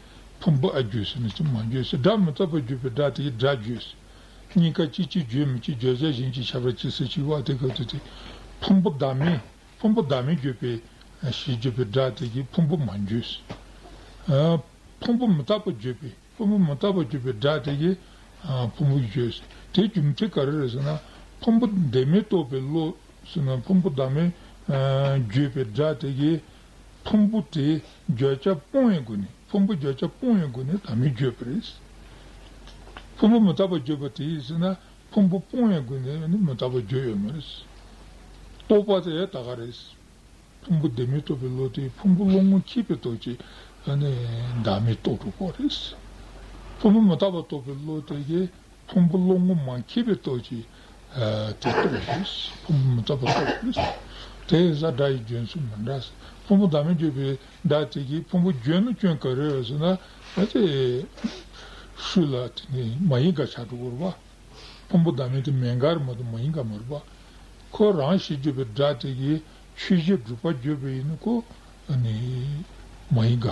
ཕུང་པོ་ཨ་བརྗོད་ཟེར་ན་ཅི་མ་བརྗོད་ཟེར། སྒྲ་མི་རྟག་པ་བརྗོད་པའི་སྒྲ་དེ་གིས་སྒྲ་བརྗོད་ཟེར། གཉིས་ཀ་གཅིག་གཅིག་བརྗོད་མི་གཅིག་བརྗོད་བྱ་གཞན་གཅིག་ཁྱབ་པར་བྱེད་ཟེར་གཅིག་པ་དེ་སྐབས་དེ་དེ། ཕུང་པོ་བདག་མེད་ཕུང་པོ་བདག་མེད་བརྗོད་པའི་ཞེས་བརྗོད་པའི་སྒྲ་དེ་གིས་ཕུང་པོ་མ་བརྗོད་ཟེར། ཕུང་པོ་མི་རྟག་པ་བརྗོད་པའི་ཕུང་པོ་མི་རྟག་པར་གྱུར་པའི་སྒྲ་དེ་གིས་ཕུང་པོ་བརྗོད། དེའི་རྒྱུ་མཚན་ག་རེ་རེད་ཟེར་ན། ཕུང་པོ་བདེན་མེད་རྟོགས་པའི་བློ་ཟེར་ན་ཕུང་པོ་བདག་མེད་བརྗོད་པའི་སྒྲ་དེ་གིས་ཕུང་པོ་དེ་བརྗོད་བྱ་སྤོང་བའི་སྒོ་ནས། ཕུང་པོ་བརྗོད་བྱ་སྤོང་བའི་སྒོ་ནས་བདག་མེད་བརྗོད་པ་རེད། ཕུང་པོ་མི་རྟག་པར་བརྗོད་པ་དེ་ཡིན་ཟེར་ན་ཕུང་པོ་སྤོང་བའི་སྒོ་ནས་ནི་མི་རྟག་པར་བརྗོད་ཡོད་མ་རེད། རྟོགས་པ་དེ་ད་ག་རེད། ཕུང་པོ་བདེན་མེད་རྟོགས་པའི་བློ་དེ་ཕུང་པོ་བློ་ངོར་མཁས་པའི་སྟོབས་ཀྱིས་ཨ་ནི་བདག་མེད་རྟོགས་འགྲོ་གི་རེད། ཕུང་པོ་མི་རྟག་པ་རྟོགས་པའི་བློ་དེ་གིས་ཕུང་པོ་བློ་ངོར་མ་མཁས་པའི་སྟོབས་ཀྱིས་ཨ་དེ་རྟོགས་རེད། ཕུང་པོ་མི་རྟག་པ་རྟོགས་རེད། དེ་ཡིན་ཙང་སྒྲ་ཡི་བརྗོད་ཚུལ་མི་འདྲ། ཕུང་པོ་བདག་མེད་བརྗོད་པའི་སྒྲ་དེ་གིས་ཕུང་པོ་བརྗོད་ན་སྐྱོན་ག་རེ་ཡོད་ཟེར་ན། ཨ་ཙི་ཤུལ་ལ་དེ་ནི་མ་ཡིན་དགག་ཆགས་འགྲོ་གི་རེད་པ། ཕུང་པོ་བདག་མེད་དེ་མེད་དགག་རེད་མ་གཏོགས་མ་ཡིན་དགག་མ་རེད་པ། ཁོ་རང་ཞེས་བརྗོད་པའི་སྒྲ་དེ་གིས་ཆོས་ཅན་སྒྲུབ་པ་བརྗོད་པ་ཡིན་ན་ཁོ་ཨ་ནི་མ་ཡིན་དགག་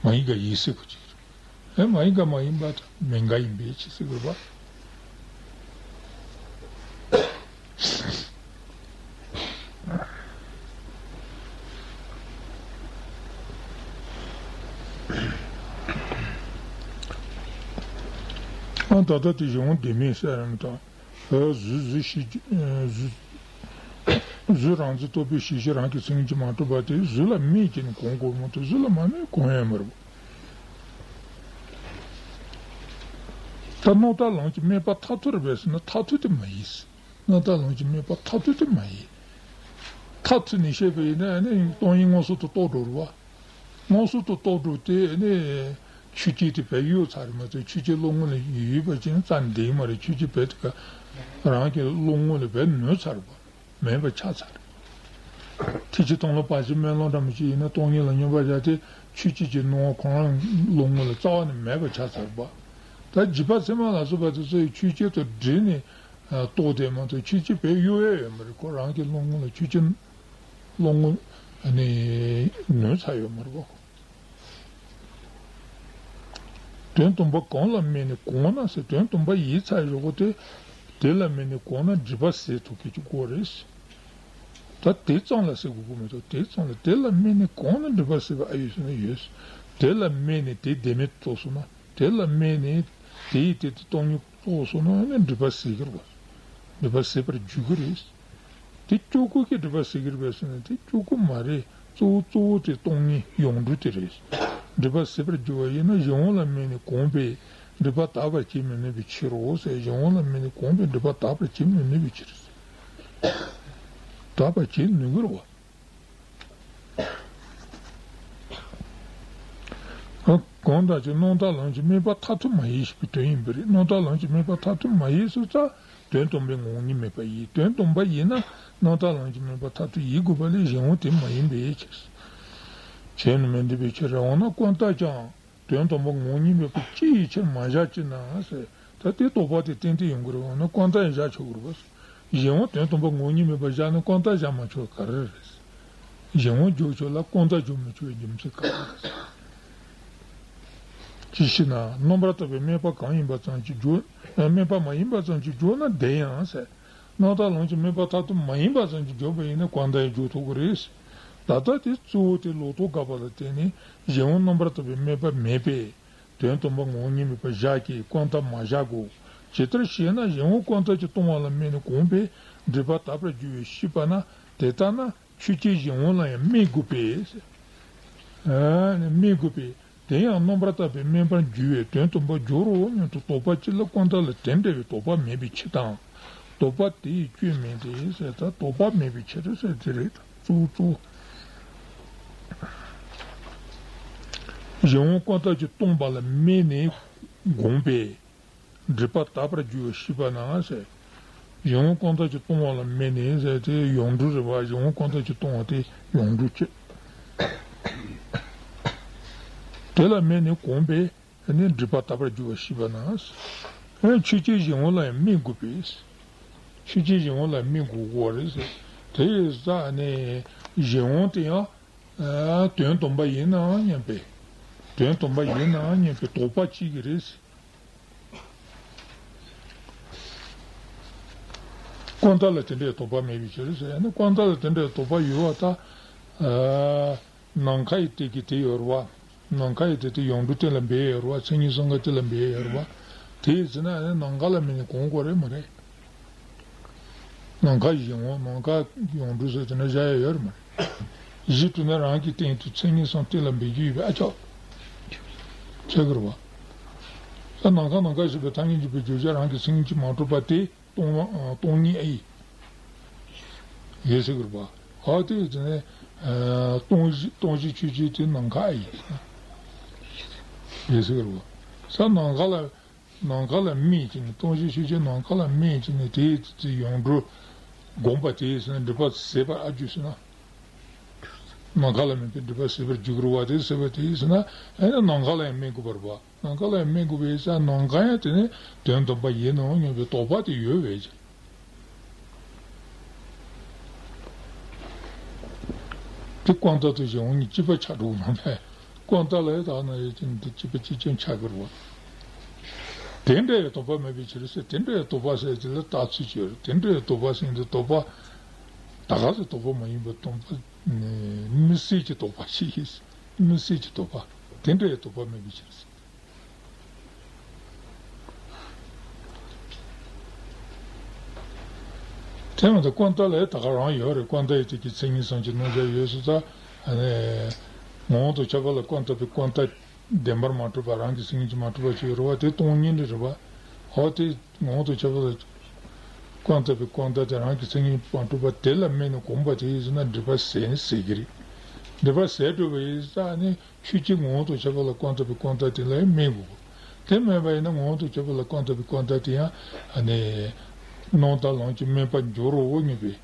མ་ཡིན་དགག་ཡིན་ཟེར་གྱི་རེད། ཨེ་མ་ཡིན་དགག་མ་ཡིན་པ་དང་མེད་དགག་ཡིན་པའི་ཕྱིར་ཟེར་དགོས་པ། ཨ་ད་ལྟ་དེ་གཞུང་བདེན་མེད་གསལ་རང་དང་། གཟུགས་གཟུགས་ཞེས་བརྗོད། གཟུགས་རང་མཚན་རྟོགས་པའི་ཞེན་གཞི་རང་གི་མཚན་ཉིད་ཀྱིས་མ་གྲུབ་པ་དེ་གཟུགས་ལ་དམིགས་བྱས་ནས་གོམས་དགོས་མ་གཏོགས་གཟུགས་ལ་མ་དམིགས་གོམས་ཡོད་མ་རེད། ད་རྣམ་དག་ལམ་གྱི་དམིགས་པ་མཐར་ཐུག་རེད་པས་ཟེར་ན་མཐར་ཐུག་དེ་མ་ཡིན། རྣམ་དག་ལམ་གྱི་དམིགས་པ་མཐར་ཐུག་དེ་མ་ཡིན། མཐར་ཐུག་ནས་བཤད་པ་ཡིན་ན་ཨ་ནི་སྟོང་ཉིད་མངོན་སུམ་དུ་རྟོགས་འགྲོ་རེད་པ། མངོན་སུམ་དུ་རྟོགས་འགྲོ་དེ་ཨ་ནི་ཆོས་ཅན་དེ་བས་གཡོ་ཚར་མ་གཏོགས་ཆོས་ཅན་བློ་ངོ་ལ་ཡོད་པ་ཅན་རྩ་ནས་བསྡད་ཀྱི་མ་རེད། ཆོས་ཅན་བས་དེ་ག་རང་གི་བློ་ངོ་ལ་བས་ནོར་ཚར་བ། མེད་པ་ཆགས་ཚར། ཐེག་ཆེན་སྟོང་ལ་བར་ཆད་མེད་ལམ་འདྲ་མོ་ཅིག་ཡིན་ན་སྟོང་ཉིད་ལ་སྙོམས་པར་བཞག་སྟེ་ཆོས་ཅན་གྱི་སྣང་བ་ཁོ་རང་བློ་ངོ་ལ་རྩ་བ་ནས་མེད་པ་ཆགས་ཚར་བ། ད་འཇིགས་པ་མཚན་མ་ལ་སོགས་པ་དེ་ཚོ་ཡི་ཆོས་ཅན་དང་འདྲེས་ནས་རྟོགས་བསྡད་མ་གཏོགས་ཆོས་ཅན་བས་གཡོ་ཡ་ཡོད་མ་རེད། ཁོ་རང་གི་བློ་ངོ་ལ་ཆོས་ཅན་བློ་ངོ་ནས་ནོར་ཚར་ཡོད་མ་རེད་པ། དོན་དམ་པ་གང་ལ་དམིགས་ནས་གོམས་ན་ཟེར། དོན་དམ་པ་ཡིན་ཚར་ཡོད་གོ་དེ། དེ་ལ་དམིགས་ནས་གོམས་ན་སྒྲིབ་པ་ཟད་ཐུབ་ཀྱི་སྐོར་རེད། ད་དེ་ཙམ་ལ་ཟེར་དགོས་ཀྱི་མི་འདུག་དེ་ཙམ་ལ་དེ་ལ་དམིགས་ནས་གོམས་ན་སྒྲིབ་པ་ཟད་པ་ཨ་ཡོད་ཟེར་ན་ཡོད། དེ་ལ་དམིགས་ནས་དེ་བདེན་མེད་རྟོགས་སོང་ན། དེ་ལ་དམིགས་ནས་དེ་ཡི་དེ་དེ་སྟོང་ཉིད་རྟོགས་སོང་ན་ནི་སྒྲིབ་པ་ཟད་ཀྱི་རེད་པ། སྒྲིབ་པ་ཟད་པར་འགྱུར་གྱི་རེད། དེ་གཅོད་སྒོ་གི་སྒྲིབ་པ་ཟད་ཀྱི་རེད་པས་ཟེར་ན་དེ་གཅོད་སྒོ་མ་རེད། གཙོ་བོ་གཙོ་བོ་དེ་སྟོང་ཉིད་ཡོངས་གྲུབ་དེ་རེད། སྒྲིབ་པ་ཟད་པར་འགྱུར་བ་ཡིན་ན་གཞན་དབང་ལ་དམིགས་ནས་གོམས་པས་སྒྲིབ་པ་དག་པར་བྱེད་མི་ནུས་པའི་ཕྱིར་རོ་ཟེར། གཞན་དབང་ལ་དམིགས་ནས་གོམས་པས་སྒྲིབ་པ་དག་པར་བྱེད་མི་ནུས་པའི་ཕྱིར། དག་པར་བྱེད་ནུས་ཀྱི་རེད་པ། གང་ལྟར་ཀྱང་རྣམ་དག་ལམ་གྱི་དམིགས་པ་མཐར་ཐུག་མ་ཡིན་ཞེས་པའི་དོན་ཡིན་པ་རེད། རྣམ་དག་ལམ་གྱི་དམིགས་པ་མཐར་ཐུག་མ་ཡིན་ཟེར་ཙང་དོན་དམ་པའི་ངོ་བོ་ཉིད་མེད་པ་ཡིན། དོན་དམ་པ་ཡིན་ན་རྣམ་དག་ལམ་གྱི་དམིགས་པ་མཐར་ཐུག་ཡིན་དགོས་པ་ལས་གཞན་དབང་དེ་མ་ཡིན་པའི་ཕྱིར། བྱས་ནས་མི་འདོད་པའི་ཕྱིར། འོ་ན་ཀུན་བརྟགས་ཀྱང་དོན་དམ་པ་ངོ་བོ་ཉིད་མེད་པ་ཅི་ཡི་ཕྱིར་མ་བཞག་ཅེ་ན་ཟེར། ད་དེ་རྟོག་པ་དེ་ཏན་ཏན་ཡོང་གི་རེད། འོ་ན་ཀུན་བརྟགས་ཡང་བཞག་ཆོག་གི་རེད་པ། གཞན་དབང་དོན་དམ་པ་ངོ་བོ་ཉིད་མེད་པ་བཞག་ན་ཀུན་བརྟགས་བཞག་མ་ཆོག་ག་རེ་རེད། གཞན་དབང་འཇོག་ཆོག་ལ་ཀུན་བརྟགས་འཇོག་མི་ཆོག་པའི་རྒྱུ་མཚན་ག་རེ་རེད། ཅི་ཞེ་ན། རྣམ་པར་དག་པའི་དམིགས་པ་གང་ཡིན་པ་ཙམ་གྱིས་འཇོག་དམིགས་པ་མ་ཡིན་པ་ཙམ་གྱིས་འཇོག་ན་བདེན་ཡང་ཟེར། རྣམ་དག་ལམ་གྱི་དམིགས་པ་མཐར་ཐུག་མ་ཡིན་པ་ཙམ་གྱིས་འཇོག་པ་ཡིན་ན་ཀུན་བརྟགས་ཡང་འཇོག་ཐུབ་ཀྱི་རེད། ད་ལྟ་དེ་གཙོ་བོ་དེ་ལོག་རྟོག་དགག་པ་ལ་བརྟེན་ནས་གཞན་དབང་རྣམ་པར་དག་པའི་དམིགས་པ་མེད་པས་དོན་དམ་པ་ངོ་བོ་ཉིད་མེད་པར་བཞག་གི་ཀུན་བརྟགས་མ་བཞག་གོ། ཇི་ལྟར་ཞེ་ན། གཞན་དབང་ཀུན་བརྟགས་ཀྱིས་སྟོང་བ་ལ་དམིགས་ནས་གོམས་པས་སྒྲིབ་པ་དག་པར་འགྱུར་བའི་ཕྱིར་པ་ན། དེ་ལྟ་ན་ཆོས་ཅན་གཞན་དབང་ལ་ཡང་དམིགས་དགོས་པས། ཨ་ནི་དམིགས་དགོས་པས། དེ་ཡང་རྣམ་པར་དག་པའི་དམིགས་པར་འགྱུར་བས་དོན་དམ་པར་འགྱུར་རོ་སྙམ་དུ་དོགས་པ་སྐྱེ་ལ་ཀུན་བརྟགས་ལ་དེ་འདྲ་བའི་དོགས་པ་མེད་པའི་ཕྱིར་དང་། དོགས་པ་དེ་ཡི་སྐྱོན་མེད་དེ་ཟེར། ད་དོགས་པ་མེད་པའི་ཕྱིར་ཟེར་དེ་རེད། གཙོ་བོ་གཙོ་བོ། གཞན་དབང་ཀུན་བརྟགས་ཀྱིས་སྟོང་པ་ལ་དམིགས་ནས་གོམས་པས། སྒྲིབ་པ་དག་པར་འགྱུར་བའི་ཕྱིར་པ་ན་ཟེར། གཞན་དབང་ཀུན་བརྟགས་ཀྱིས་སྟོང་བ་ལ་དམིགས་ནས་ཟེར་དེ་ཡོངས་གྲུབ་རེད་པ། གཞན་དབང་ཀུན་བརྟགས་ཀྱིས་སྟོང་བ་དེ་ཡོངས་གྲུབ་བྱེད། དེ་ལ་དམིགས་ནས་གོམས་པས་ནི་སྒྲིབ་པ་དག་པར་འགྱུར་བའི་ཕྱིར་པ་ན་ཟེར། ཆོས་ཅན་གཞན་དབང་ལ་ཡང་དམིགས་དགོས་པས། ཆོས་ཅན་གཞན་དབང་ལ་དམིགས་དགོས་ཀྱི་རེད་ཟེར། དེ་ཡིན་ཙང་ནི་གཞན་དབང་དེ་ཡང་དོན་དམ་པ་ཡིན་ནའང་སྙམ་པའི། དོན་དམ་པ་ཡིན་ནའང་སྙམ་པའི་དོགས་པ་སྐྱེ་གི་རེད་ཟེར། ཀུན་བརྟགས་ལ་དེ་འདྲའི་དོགས་པ་མེད་པའི་ཕྱིར་ཟེར་ཡ་ནི་ཀུན་བརྟགས་ལ་དེ་འདྲའི་དོགས་པ་ཡོད་པ་ད། ཨ་ནམ་མཁའ་ཡི་སྟེང་གི་དེ་ཡོད་རེད་པ། ནམ་མཁའ་ཡི་སྟེང་དེ་ཡོངས་གྲུབ་སྟེང་ལ་འབེབས་ཡོད་རེད་པ། མཚན་ཉིད་གསུམ་ཀ་སྟེང་ལ་འབེབས་ཡོད་རེད་པ། དེ་ཡིན་ན་ནི་ནམ་མཁའ་ལ་དམིགས་ནས་གོམས་དགོས་རེད་མ་རེད། ནམ་མཁའ་གཞན་དབང་ནམ་མཁའ་ཡོངས་གྲུབ་ཟེར་དེ་འདྲ་བཞག་ཡ་ཡོད་རེད་མ་རེད། གཞི་དུས་ན་རང་གི་སྟེང་དུ་མཚན་ཉིད་གསུམ་སྟེང་ལ་འབེབས་ཀྱི་ཡོད་པས་ཨ་ཅག་ཆགས་ཀྱི་རེད་པ། ས་ནམ་མཁའ་ནམ་མཁའ་ཞེས་པའི་ཐ་སྙད་འཇུག་པའི་བརྗོད་བྱ་རང་གི་མཚན་ཉིད་ཀྱིས་མ་གྲུབ་པ་དེ་སྟོང་སྟོང་ཉིད་ཨེ་ཡིན། ཡོད་ཟེར་གྱི་རེད་པ། ཨ་དེ་ཡིན་ཙང་ནས་སྟོང་གཞི་སྟོང་གཞི་ཆོས་ཅན་དེ་ནམ་མཁའ་ཨེ་ཡིན། ཡོད་ཟེར་གྱི་རེད་པ། ས་ནམ་མཁའ་ལ། ནམ་མཁའ་ལ་དམིགས་བྱས་ནས་སྟོང་གཞི་ཆོས་ཅན་ནམ་མཁའ་ལ་དམིགས་བྱས་ནས་དེའི་ཚེ་ཡོངས་གྲུབ་བསྒོམས་པ་དེ་ཡིན་ན་སྒྲིབ་པ་ཟད་པར་ཨ་འགྱུར་ཟེར་ན། ནམ་མཁའ་ལ་དམིགས་པའི་སྒྲིབ་པ་ཟད་པར་འགྱུར་བ་དེ་ཟད་པ་དེ་ཡིན་ན་ཨེ་ན་ནམ་མཁའ་ལ་ཡང་དམིགས་དགོས་པ་རེད་པ། ནམ་མཁའ་ལ་ཡང་དམིགས་དགོས་པའི་ས་ནམ་མཁའ་ཡང་དེ་ནི་དོན་དམ་པ་ཡིན་ནོ་སྙམ་པའི་དོགས་པ་དེ་ཡོད་པའི་ཕྱིར། དེ་ཀུན་བརྟགས་དང་གཞན་དབང་གཉིས་གཅིག་པ་ཆགས་འགྲོ་གི་མ་རེད། ཀུན་བརྟགས་ལ་ཡང་དག་ན་ཡོད་ཀྱང་འདི་གཅིག་པ་གཅིག་རྐྱང་ཆགས་ཀྱི་རེད་པ། དེ་འདྲ་ཡང་དོགས་པ་མེད་པའི་ཕྱིར་ཟེར། དེ་འདྲ་ཡང་དོགས་པ་ཟེར་དེ་ལ་བརྟག་ཚུལ་གཅིག་ཡོད་རེད། དེ་འདྲ་ཡང་དོགས་པ་ཟེར་འདི་དོགས་པ་ད་ག་ཟེ་དོགས་པ་མ་ཡིན་པ་དོགས་པ་དམིགས་བསལ་གྱི་དོགས་པ་ཞིག་ཡིན། དམིགས་བསལ་གྱི་དོགས་པ་དེ་འདྲ་ཡང་དོགས་པ་མེད་པའི་ཕྱིར་ཟེར། དེ་མ་ཐག་ཀུན་བརྟགས་ལ་ད་ག་རང་ཡོད་རེད། ཀུན་བརྟགས་ཡོད་དེ་གི་མཚན་ཉིད་གསུམ་གྱི་རྣམ་གཞག་ཡོད་སྲིད་ཙང་། ངོ་བོ་དང་ཁྱད་པར་ལ་ཀུན་བརྟགས་པའི་ཀུན་བརྟགས་བདེན་པར་མ་གྲུབ་པ་རང་གི་མཚན་ཉིད་ཀྱིས་མ་གྲུབ་པ་ཅིག་ཡོད་རེད་པ། དེ་སྟོང་ཉིད་རེད་པ། འོ་དེ་ངོ་བོ་དང་ཁྱད་པར་ལ་ཀུན་བརྟགས་པའི་ཀུན་བརྟགས་དེ་རང་གི་མཚན་ཉིད་མ་གྲུབ་པ་དེ་ལ་དམིགས་ནས་གོམས་པ་དེ་ཡིན་ཟེར་ན་སྒྲིབ་པ་ཟད་ནི་ཟད་ཀྱི་རེད། སྒྲིབ་པ་ཟད་འགྲོ་བ་ཡིན་ཙང་ནི། ཆོས་ཅན་ངོ་བོ་དང་ཁྱད་པར་ལ་ཀུན་བརྟགས་པའི་ཀུན་བརྟགས་དེ་ལ་ཡང་དམིགས་དགོས། དེ་མེད་པ་ཡིན་ན་ངོ་བོ་དང་ཁྱད་པར་ལ་ཀུན་བརྟགས་པའི་ཀུན་བརྟགས་དེ་ཡང་ཨ་ནི་རྣམ་དག་ལམ་གྱི་དམིགས་པར་འགྱུར་རོ་སྙམ་པའི།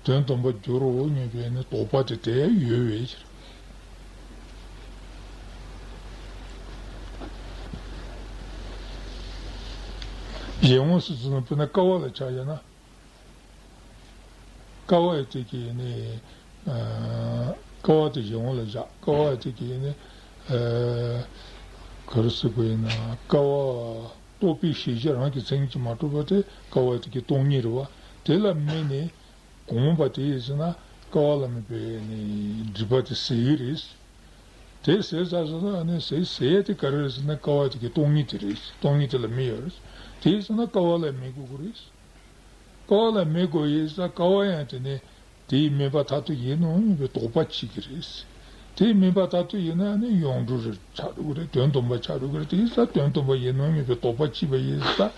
དོན་དམ་པར་འགྱུར་རོ་སྙམ་པའི་ནི་དོགས་པ་དེ་དེ་ཡང་ཡོད་པའི་ཕྱིར། གཞན་དབང་སོ་སོ་ནང་དཔེར་ན་ཀ་བ་ལ་ཆ་བཞག་ན། ཀ་བ་ཡི་དེ་གི་ནི། ཀ་བ་དེ་གཞན་དབང་ལ་བཞག་ཀ་བ་ཡི་དེ་གི་ནི། ག་རེ་ཟེར་དགོས་ཡིན་ན་ཀ་བ་རྟོག་པའི་ཤེས་བྱ་རང་གི་མཚན་ཉིད་ཀྱིས་མ་གྲུབ་པ་དེ་ཀ་བ་ཡི་དེ་གི་སྟོང་ཉིད་རེད་པ། དེ་ལ་དམིགས་ནས་གོམས་པ་དེ་ཡིན་ཟེར་ན་ཀ་བ་ལ་དམིགས་པའི་ནི་སྒྲིབ་པ་དེ་ཟད་ཀྱི་རེད། དེ་ཟད་ཚར་སོང་ན་ནི་ཟད་ཟད་ཡ་དེ་ག་རེ་རེད་ཟེར་ན་ཀ་བ་དེ་གི་སྟོང་ཉིད་དེ་རེད། སྟོང་ཉིད་དེ་ལ་དམིགས་ཡོད་རེད། དེ་ཡིན་ཟེར་ན་ཀ་བ་ལ་དམིགས་དགོས་ཀྱི་རེད། ཀ་བ་ལ་དམིགས་དགོས་ཡིན་ཙང་ཀ་བ་ཡང་དེ་ནི་དེའི་དམིགས་པ་མཐར་ཐུག་ཡིན་ནོ་སྙམ་པའི་དོགས་པ་སྐྱེ་གི་རེད། དེའི་དམིགས་པ་མཐར་ཐུག་ཡིན་ན་ནི་ཡོངས་གྲུབ་རེ་ཆགས་འགྲོ་གི་རེད། དོན་དམ་པ་ཆགས་འགྲོ་གི་རེད། དེ་ཡིན་ཙང་དོན་དམ་པ་ཡིན་ནོ་སྙམ་པའི་དོགས་པ་སྐྱེས་པ་ཡིན་ཙང་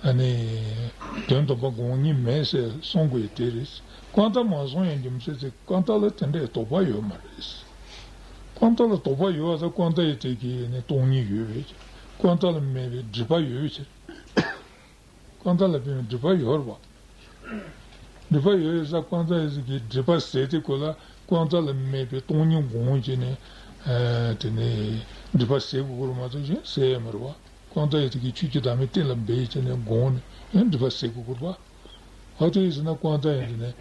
ཨ་ནི་དོན་དམ་པ་ངོ་བོ་ཉིད་མེད་ཟེར་གསུང་དགོས་ཡ་དེ་རེད། ཀུན་བརྟགས་མ་སོང་ཡང་རྒྱུ་མཚན་ཚེ་ཀུན་བརྟགས་ལ་དེ་འདྲའི་དོགས་པ་ཡོད་མ་རེད། ཀུན་བརྟགས་ལ་དོགས་པ་ཡོད་པ་དང་ཀུན་བརྟགས་ཡི་དེ་གི་ནི་སྟོང་ཉིད་ཡོད་པའི་ཕྱིར། ཀུན་བརྟགས་ལ་མེད་པའི་སྒྲིབ་པ་ཡོད་པའི་ཕྱིར། ཀུན་བརྟགས་ལ་མེད་པའི་སྒྲིབ་པ་ཡོད་རེད་པ། སྒྲིབ་པ་ཡོད་པའི་ས་ཀུན་བརྟགས་ཡི་གི་སྒྲིབ་པ་ཟད་དེ་ཁོ་ལ་ཀུན་བརྟགས་ལ་མེད་པའི་སྟོང་ཉིད་སྒོམ་བྱས་ནས་དེ་ནི་སྒྲིབ་པ་ཟད་དགོས་ཀྱི་རེད་མ་གཏོགས་གཞན་ཟད་ཡ་མ་རེད་པ། ཀུན་བརྟགས་ཡི་དེ་གི་ཆོས་ཀྱི་བདག་མེད་གཏན་ལ་འབེབས་བྱས་ནས་སྒོམ་ནས་ཡང་སྒྲིབ་པ་ཟད་དགོས་ཀྱི་རེད་པ། འོ་དེ་ཡིན་ཟེར་ན་ཀུན་བརྟགས་ཡིན་ཟེར་ནས།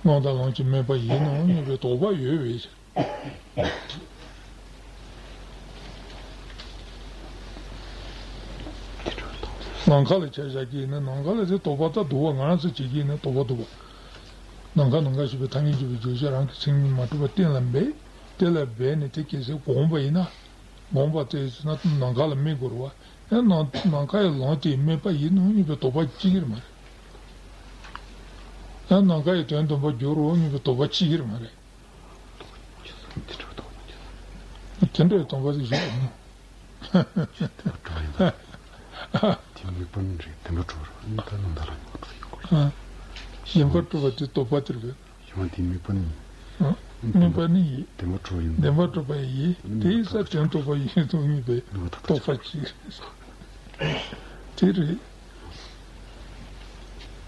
སྔོན་དང་ལམ་གྱི་དམིགས་པ་ཡིན་ནོ་སྙམ་པའི་དོགས་པ་ཡོད་པའི་ཕྱིར། ནམ་མཁའ་ལ་ཆ་བཞག་གི་ཡིན་ན་ནམ་མཁའ་ལ་དེ་དོགས་པ་ད་འདུག་པ། ང་རང་ཚོ་བྱེད་ཀྱི་ཡིན་ན་དོགས་པ་འདུག་པ། ནམ་མཁའ་ནམ་མཁའ་ཞེས་པའི་ཐ་སྙད་བརྗོད་པའི་བརྗོད་བྱ་རང་གི་མཚན་ཉིད་མ་གྲུབ་པ་གཏན་ལ་འབེབས། གཏན་ལ་འབེབས་ནས་དེ་གལ་སྲིད་སྒོམ་པ་ཡིན་ན། སྒོམ་པ་དེ་ཡིན་ན་ནམ་མཁའ་ལ་དམིགས་དགོས་རེད་པ། ཡང་ནམ་ནམ་མཁའ་ཡི་ལམ་དེའི་དམིགས་པ་ཡིན་ནོ་སྙམ་པའི་དོགས་པ་སྐྱེ་གི་རེད་མ་རེད། ཡང་ནམ་མཁའ་ཡི་དོན་སྟོན་པར་འགྱུར་རོ་སྙམ་པའི་དོགས་པ་སྐྱེ་གི་རེད་མ་རེད། དེ་འདྲའི་དོགས་པ་ཞིག་ཡོད་ནོ། དེ་དམིགས་པ་ནི་རེད། བདེན་པ་གྲུབ་པ་རེད། ད་ནི་ད་ལ་ཡོང་གི་རེད། བདེན་པ་གྲུབ་པ་དེ་དོགས་པ་དེ་རེད། ཡང་དེའི་དམིགས་པ་ནི། དམིགས་པ་ནི་ཡིན། བདེན་པ་གྲུབ་པ་ཡིན། བདེན་པ་གྲུབ་པ་ཡིན། དེ་ཡི་ས་དོན་རྟོགས་པ་ཡིན་སྟོང་ཉིད་པའི་རྟོགས་པ་གཅིག་རེད། དེ་རེད།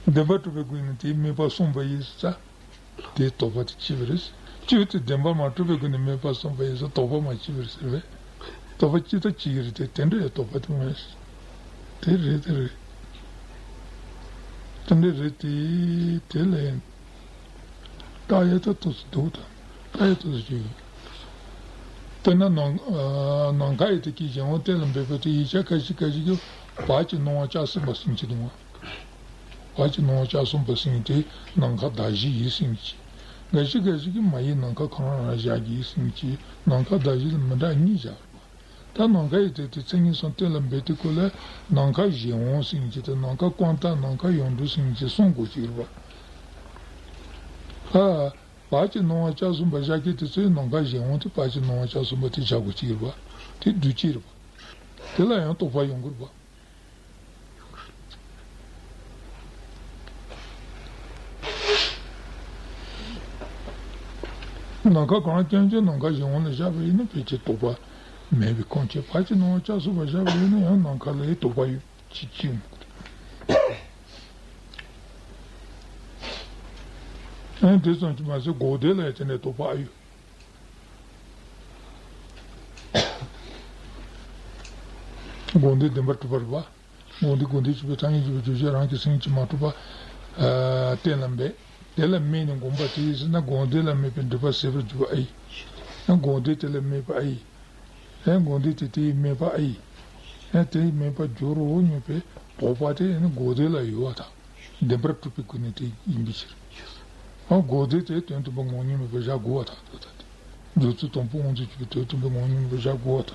བདེན་པ་གྲུབ་པའི་སྒོ་ནས་དེའི་དམིགས་པ་གསུངས་པ་ཡིན་ས། དེའི་དོགས་པ་དེ་གཅིག་རེད། གཅིག་དེ་བདེན་པ་མ་གྲུབ་པའི་སྒོ་ནས་དམིགས་པ་གསུངས་པ་ཡིན་ས་དོགས་པ་མ་གཅིག་རེད་ཟེར་བས། དོགས་པ་གཅིག་དང་གཅིག་རེད་དེ་དེ་འདྲ་ཡང་དོགས་པ་དེ་མ་རེད། དེ་རེད་དེ་རེད། དེ་འདྲ་རེད་དེ་དེ་ལ་ཡང་། བརྟག་ཡས་ད་ཏོག་ཙམ་འདུག་ད། བརྟག་ཡས་ཏོག་ཙམ་ཅིག་ཡོད། དཔེར་ན་ནམ་ནམ་མཁའ་ཡི་དེ་གི་གཞན་དབང་གཏན་ལ་འབེབས་པ་དེ་ཡིག་ཆ་ཁ་ཤས་ཁ་ཤས་ཀྱིས་བར་གྱི་སྣང་བ་ལྕགས་སྲིན་པོ་ཟེར་གྱི་འདུག་བ། བར་གྱི་སྣང་བ་ལྕགས་སྲིན་པོ་ཟེར་གྱི་དེ་ནམ་མཁའ་གདགས་གཞི་ཡིན་ཟེར་གྱི། འགའ་ཞིག་འགའ་ཞིག་གིས་མ་ཡིན་ནམ་མཁའ་ཁོ་རང་རང་བཞག་གི་ཡིན་ཟེར་གྱི། ནམ་མཁའ་གདགས་གཞི་ལ་མི་འདྲ་གཉིས་བཞག་རེད་བ། ད་ནམ་མཁའ་ཡི་དེ་དེ་མཚན་ཉིད་གསུམ་གཏན་ལ་འབེབས་དུས་སྐབས་ལ་ནམ་མཁའ་གཞན་དབང་ཟེར་གྱི་དེ་ནམ་མཁའ་ཀུན་བརྟགས་ནམ་མཁའ་ཡོངས་གྲུབ་ཟེར་གྱི་གསུམ་དགོས་ཀྱི་རེད་བ། ཨ། བར་གྱི་སྣང་བ་ལྕགས་སྲིན་པོ་བཞག་མཁན་དེ་ཚོའི་ནམ་མཁའ་གཞན་དབང་དེ་བར་གྱི་སྣང་བ་ལྕགས་སྲིན་པོ་དེ་བཞག་དགོས་ཀྱི་རེད་བ། དེ་བསྡུས་ཀྱི་རེད་བ། དེ་ལ་ཡང་རྟོགས་པ་ཡོང་གི་རེད་བ། ནམ་མཁའ་གང་སྐྱོན་ཅན་ནམ་མཁའ་གཞན་དབང་ལ་བཞག་པ་ཡིན་ན་ཕལ་ཆེར་རྟོགས་པ་མེད་པའི་ཁུངས་སྐྱེལ། བར་གྱི་སྣང་བ་ལྕགས་སྲིན་པོ་བཞག་པ་ཡིན་ན་ཡང་ནམ་མཁའ་ལ་ཡང་རྟོགས་པ་ཡོད་ཅི་ཅི་ཡོང་གི་རེད། ཨ་ནི་དེ་ཙམ་གྱིས་མ་ཟད་འགོག་བདེན་ལ་ཡང་དེ་འདྲའི་རྟོགས་པ་ཨ་ཡོད། འགོག་བདེན་བདེན་པར་གྲུབ་པ་རེད་པ། འགོག་བདེན་འགོག་བདེན་ཞེས་པའི་ཐ་སྙད་བརྗོད་པའི་བརྗོད་བྱ་རང་གི་མཚན་ཉིད་ཀྱིས་མ་གྲུབ་པ། ཨ། གཏན་ལ་འབེབས། དེ་ལ་དམིགས་ནས་སྒོམ་པ་དེ་ཡིན་ཟེར་ན་འགོག་བདེན་ལ་དམིགས་པའི་སྒྲིབ་པ་ཟད་པར་འགྱུར་བ་ཨེ་ཡིན། འགོག་བདེན་དེ་ལ་དམིགས་པ་ཨེ་ཡིན། ཡང་འགོག་བདེན་དེ་དེའི་དམིགས་པ་ཨེ་ཡིན། ཡང་དེའི་དམིགས་པ་སྦྱོར་རོ་སྙམ་པའི་དོགས་པ་དེ་ཡང་འགོག་བདེན་ལ་ཡོད་པ་དང་བདེན་པར་གྲུབ་པའི་སྒོ་ནས་དེ་ཡིན་པའི་ཕྱིར། ཡང་འགོག་བདེན་དེ་དོན་དམ་པར་ངོ་བོ་ཉིད་མེད་པར་བཞག་དགོས་པ་དང་དེ་ལྟ་སྟེ། སྦྱོར་ཚུལ་དང་པོ་དབང་དུ་བྱས་པའི་དོན་དམ་པར་ངོ་བོ་ཉིད་མེད་པར་བཞག་དགོས་པ་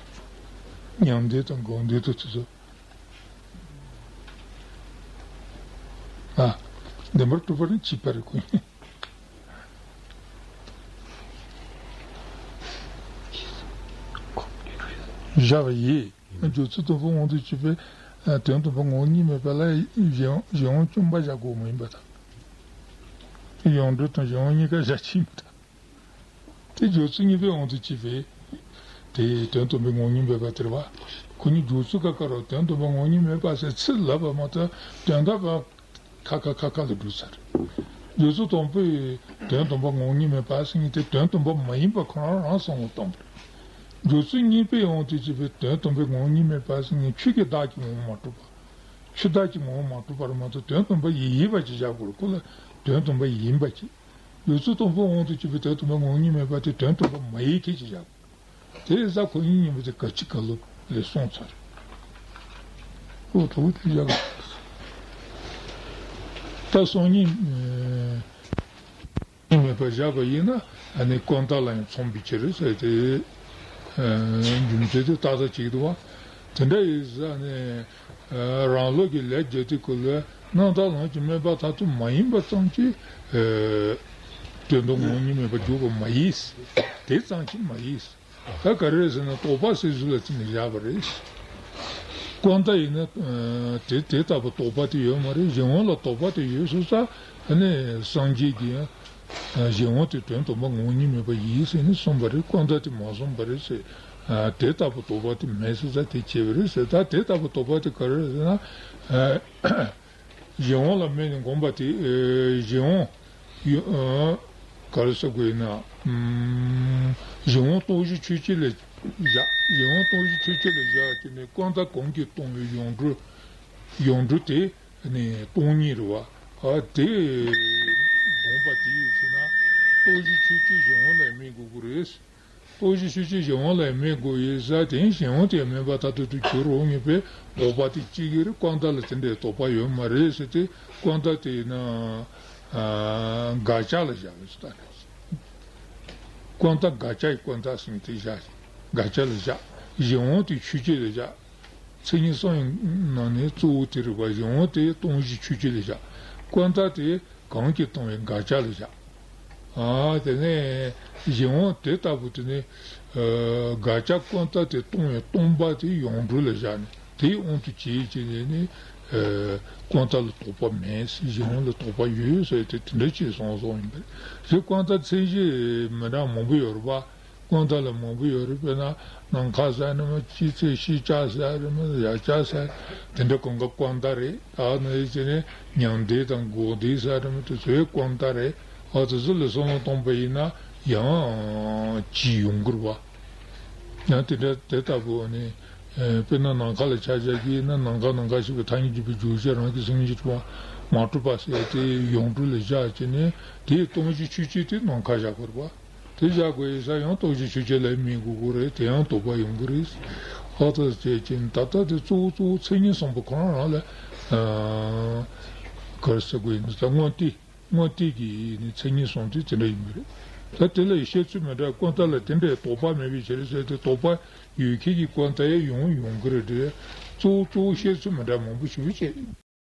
དང་། ཉམས་བདེན་དང་འགོག་བདེན་དང་དེ་ཚོ། ཨ། བདེན་པར་གྲུབ་པ་ནི་བྱས་པ་རེད་ཁོ་ཡིན། བཞག་པ་ཡིས། སྦྱོར་ཚུལ་དང་པོ་དབང་དུ་བྱས་པའི་དོན་དམ་པར་ངོ་བོ་ཉིད་མེད་པ་ལ་གཞན་གཞན་དབང་བཅོམ་པ་བཞག་དགོས་མ་ཡིན་པ་དང་། ཡོངས་གྲུབ་དང་གཞན་དབང་གཉིས་ཀ་བཞག་ཕྱིན་པ་དང་། དེ་སྦྱོར་ཚུལ་གཉིས་པོའི་དབང་དུ་བྱས་པའི། དེ་དོན་དམ་པའི་ངོ་བོ་ཉིད་མེད་པ་དེ་རེད་བ། ཁོ་གཉིས་སྦྱོར་ཚུལ་ཁ་ཁ་རོ་དོན་དམ་པའི་ངོ་བོ་ཉིད་མེད་པ་ཟེར་ཚིག་ལབ་པ་མ་གཏོགས་དོན་དག་པ་ཁ་ཁ་ཁ་ཁ་ལ་འགྲོ་ཚར། སྦྱོར་ཚུལ་དང་པོའི་དོན་དམ་པའི་ངོ་བོ་ཉིད་མེད་པ་ཟེར་མཁན་དེ་དོན་དམ་པ་མ་ཡིན་པ་ཁོ་རང་རང་གསལ་བོ་བཏང་བ་རེད། སྦྱོར་ཚུལ་གཉིས་པོའི་དབང་དུ་བྱས་པའི་དོན་དམ་པའི་ངོ་བོ་ཉིད་མེད་པ་ཟེར་མཁན་ཆོས་ཀྱི་བདག་གི་ངོ་བོ་མ་གྲུབ་པ། ཆོས་བདག་གི་ངོ་བོ་མ་གྲུབ་པ་རེད་མ་གཏོགས་དོན་དམ་པ་ཡིན་ཡིན་པ་ཅིག་བཞག་དགོས་རེད་ཁོ་ལ་དོན་དམ་པ་ཡིན་པ་ཅིག་སྦྱོར་ཚུལ་དང་པོའི་དབང་དུ་བྱས་པའི་དོན་དམ་པའི་ངོ་བོ་ཉིད་མེད་པ་དེ་དོན་དམ་པ་མ་ཡིན་མཁན་ཅིག་བཞག་དགོས། དེ་ཡིན་ཙང་ཁོ་གཉིས་གཉིས་པོ་དེ་ག་ཅི་ག་ལོ་ལས་སོང་ཚར། ཁོ་གྲོགས་དེ་བཞག་གི་ད་སང་ཉིན་ཉིད་མེད་པར་བཞག་པ་ཡིན་ན་ཨ་ནི་ཀུན་བརྟགས་ལ་ཡང་མཚུངས་པའི་ཕྱིར་ཟེར་ཏེ། རྒྱུ་མཚན་དེ་ཏག་ཏག་ཅིག་འདུག་བ། དེ་འདྲ་ཡིན་ཙང་ནི། རང་ལུགས་ཀྱི་ལས་རྒྱུ་དེ་ཀུན་ལས་རྣམ་དག་ལམ་གྱི་དམིགས་པ་མཐར་ཐུག་མ་ཡིན་པ་ཙམ་གྱིས། དོན་དམ་ངོ་བོ་ཉིད་མེད་པར་འགྱུར་བ་མ་ཡིན། དེ་ཙམ་གྱིས་མ་ཡིན། ད་ག་རེ་ཟེར་ན་དོགས་པ་ཟེར་ཚུལ་ལ་བརྩིས་ནས་བཞག་པ་རེད། ཀུན་བརྟགས་ཡིན་ན་དེ་དེ་ལྟ་བུ་དོགས་པ་དེ་ཡོད་མ་རེད། གཞན་དབང་ལ་དོགས་པ་དེ་ཡོད་སོང་ཙང་ནི་སངས་རྒྱས་ཀྱིས་ གཞན་དབང་དེ་དོན་དམ་པར་ངོ་བོ་ཉིད་མེད་པ་ཡིན་ཟེར་ནས་གསུངས་པ་རེད། ཀུན་བརྟགས་དེ་མ་གསུངས་པ་རེད་ཟེར། དེ་ལྟ་བུ་དོགས་པ་དེ་མེད་ཟེར་ཙང་དེ་བྱས་པ་རེད་ཟེར། ད་དེ་ལྟ་བུ་དོགས་པ་དེ་ག་རེ་རེད་ཟེར་ན། གཞན་དབང་ལ་དམིགས་ནས་སྒོམ་པ་དེ་གཞན་དབང་ཡོ་ཨ་ག་རེ་ཟེར་དགོས་ཡིན་ན། ཨམ་གཞན་དབང་སྟོང་གཞི་ཆོས་ཅན་ལ་བཞག་གཞན་དབང་སྟོང་གཞི་ཆོས་ཅན་ལ་བཞག་བྱས་ནས་ཀུན་བརྟགས་གང་གིས་སྟོང་བའི་ཡོངས་གྲུབ་ཡོངས་གྲུབ་དེ་ནི་སྟོང་ཉིད་རེད་བ། ཨ་དེ་སྒོམ་པ་དེ་ཡིན་ཟེར་ན་སྟོང་གཞི་ཆོས་ཅན་གཞན་དབང་ལ་དམིགས་དགོས་ཀྱི་རེད། སྟོང་གཞི་ཆོས་ཅན་གཞན་དབང་ལ་དམིགས་དགོས་ཡོད་ཟེར་དེ་གཞན་དབང་དེ་དམིགས་པ་ད་ལྟ་དུ་གྱུར་འོང་ངེས་པའི་འོག་པ་དེ་གཅིག་གིས་རེད། ཀུན་བརྟགས་ལ་དེ་འདྲའི་དོགས་པ་ཡོད་མ་རེད་ཟེར་ཏེ། ཀུན་བརྟགས་དེ་ཡིན་ན་ཨ་དགག་བྱ་ལ་བཞག་པ་ཞིག་ད་རེད། ཀུན་བརྟགས་དགག་བྱ་ཡི་ཀུན་བརྟགས་ཟེར་ནས་དེ་བཞག་དགག་བྱ་ལ་བཞག་གཞན་དབང་དེ་ཆོས་ཅན་ལ་བཞག་མཚན་ཉིད་གསུམ་ཡི་ནང་ནས་གཙོ་བོ་དེ་རེད་པ། གཞན་དབང་དེ་སྟོང་གཞི་ཆོས་ཅན་ལ་བཞག་ཀུན་བརྟགས་དེ་གང་གིས་སྟོང་བའི་དགག་བྱ་ལ་བཞག་ཨ་དེ་ནས་གཞན་དབང་དེ་ལྟ་བུ་དེ་ནི་ཨ་དགག་བྱ་ཀུན་བརྟགས་དེ་སྟོང་བའི་སྟོང་པ་དེ་ཡོངས་གྲུབ་ལ་བཞག་ནས་དེའི་དབང་དུ་བྱས་བྱས་ནས་ནི་ཨ་ཀུན་བརྟགས་ལ་དོགས་པ་མེད། གཞན་དབང་ལ་དོགས་པ་ཡོད་ཟེར་ཏེ་དེ་འདྲ་ཅིག་གསུངས་སོང་ཡིན་པས། གཞན་ཀུན་བརྟགས་མཚན་གཞི་མི་འདྲ་མང་པོ་ཡོད་རེད་པ། ཀུན་བརྟགས་ལ་མང་པོ་ཡོད་རེད། དཔེར་ན་ནམ་མཁའ་ཟེར་ནི་མ་ཅི་ཚེ་ཤེས་བྱ་ཟེར་ནི་མ་ཡ་བྱ་ཟེར་དེ་འདྲ་གང་ག་ཀུན་བརྟགས་རེད། ཨ་ནི་ཡིན་ཙི་ནས་མྱང་འདས་དང་འགོག་བདེ་ཟེར་ནི་མ་དེ་ཚོའི་ཀུན་བརྟགས་རེད། ཨ་དེ་ཚོ་ལ་བསམ་བློ་གཏོང་པ་ཡིན་ན་ཡང་ཅི་ཡོང་གི་རེད་པ། ཡང་དེ་འདྲ་དེ་ལྟ་བུ་ནི་དཔེར་ན་ནམ་མཁའ་ལ་ཆ་བཞག་གི་ཡིན་ན་ནམ་མཁའ་ནམ་མཁའ་ཞེས་པའི་ཐ་སྙད་བརྗོད་པའི་བརྗོད་བྱ་རང་གི་སེམས་ཉིད་རེད་པ། མ་གྲུབ་པ་ཟེར་དེ་ཡོངས་གྲུབ་ལ་བཞག་བྱས་ནས་དེའི་སྟོང་གཞི་ཆོས་ཅན་དེ་ནམ་མཁའ་བཞག་དགོས་རེད་པ། དེ་བཞག་དགོས་ཡིན་ས་ཡང་སྟོང་གཞི་ཆོས་ཅན་ལ་དམིགས་དགོས་ཀྱི་རེད། དེ་ཡང་དོགས་པ་ཡོང་གི་རེད། ཨ་ད་བྱས་ཀྱིན་ད་ལྟ་དེ་གཙོ་བོ་གཙོ་བོ་མཚན་ཉིད་གསུམ་པོ་ཁོ་རང་རང་ལ་ཨ་ག་རེ་ཟེར་དགོས་ཡིན་ད་དངོས་བསྟན་དངོས་བསྟན་གྱི་ནི་མཚན་ཉིད་གསུམ་དེ་དེ་འདྲ་ཡིན་པ་རེད། ད་དེ་ལ་ཡི་བཤད་ཚུལ་མི་འདྲ་ཀུན་བརྟགས་ལ་དེ་འདྲའི་དོགས་པ་མེད་པའི་ཕྱིར་ཟེར་ཏེ་དོགས་པ་ཡོད་མཁན་གྱི་ཀུན་བརྟགས་ཡང་ཡོང་ཡོང་གི་རེད་དེ། གཙོ་བོ་གཙོ་བོ་བཤད་ཚུལ་མི་འདྲ་མང་པོ་ཞིག་བྱས།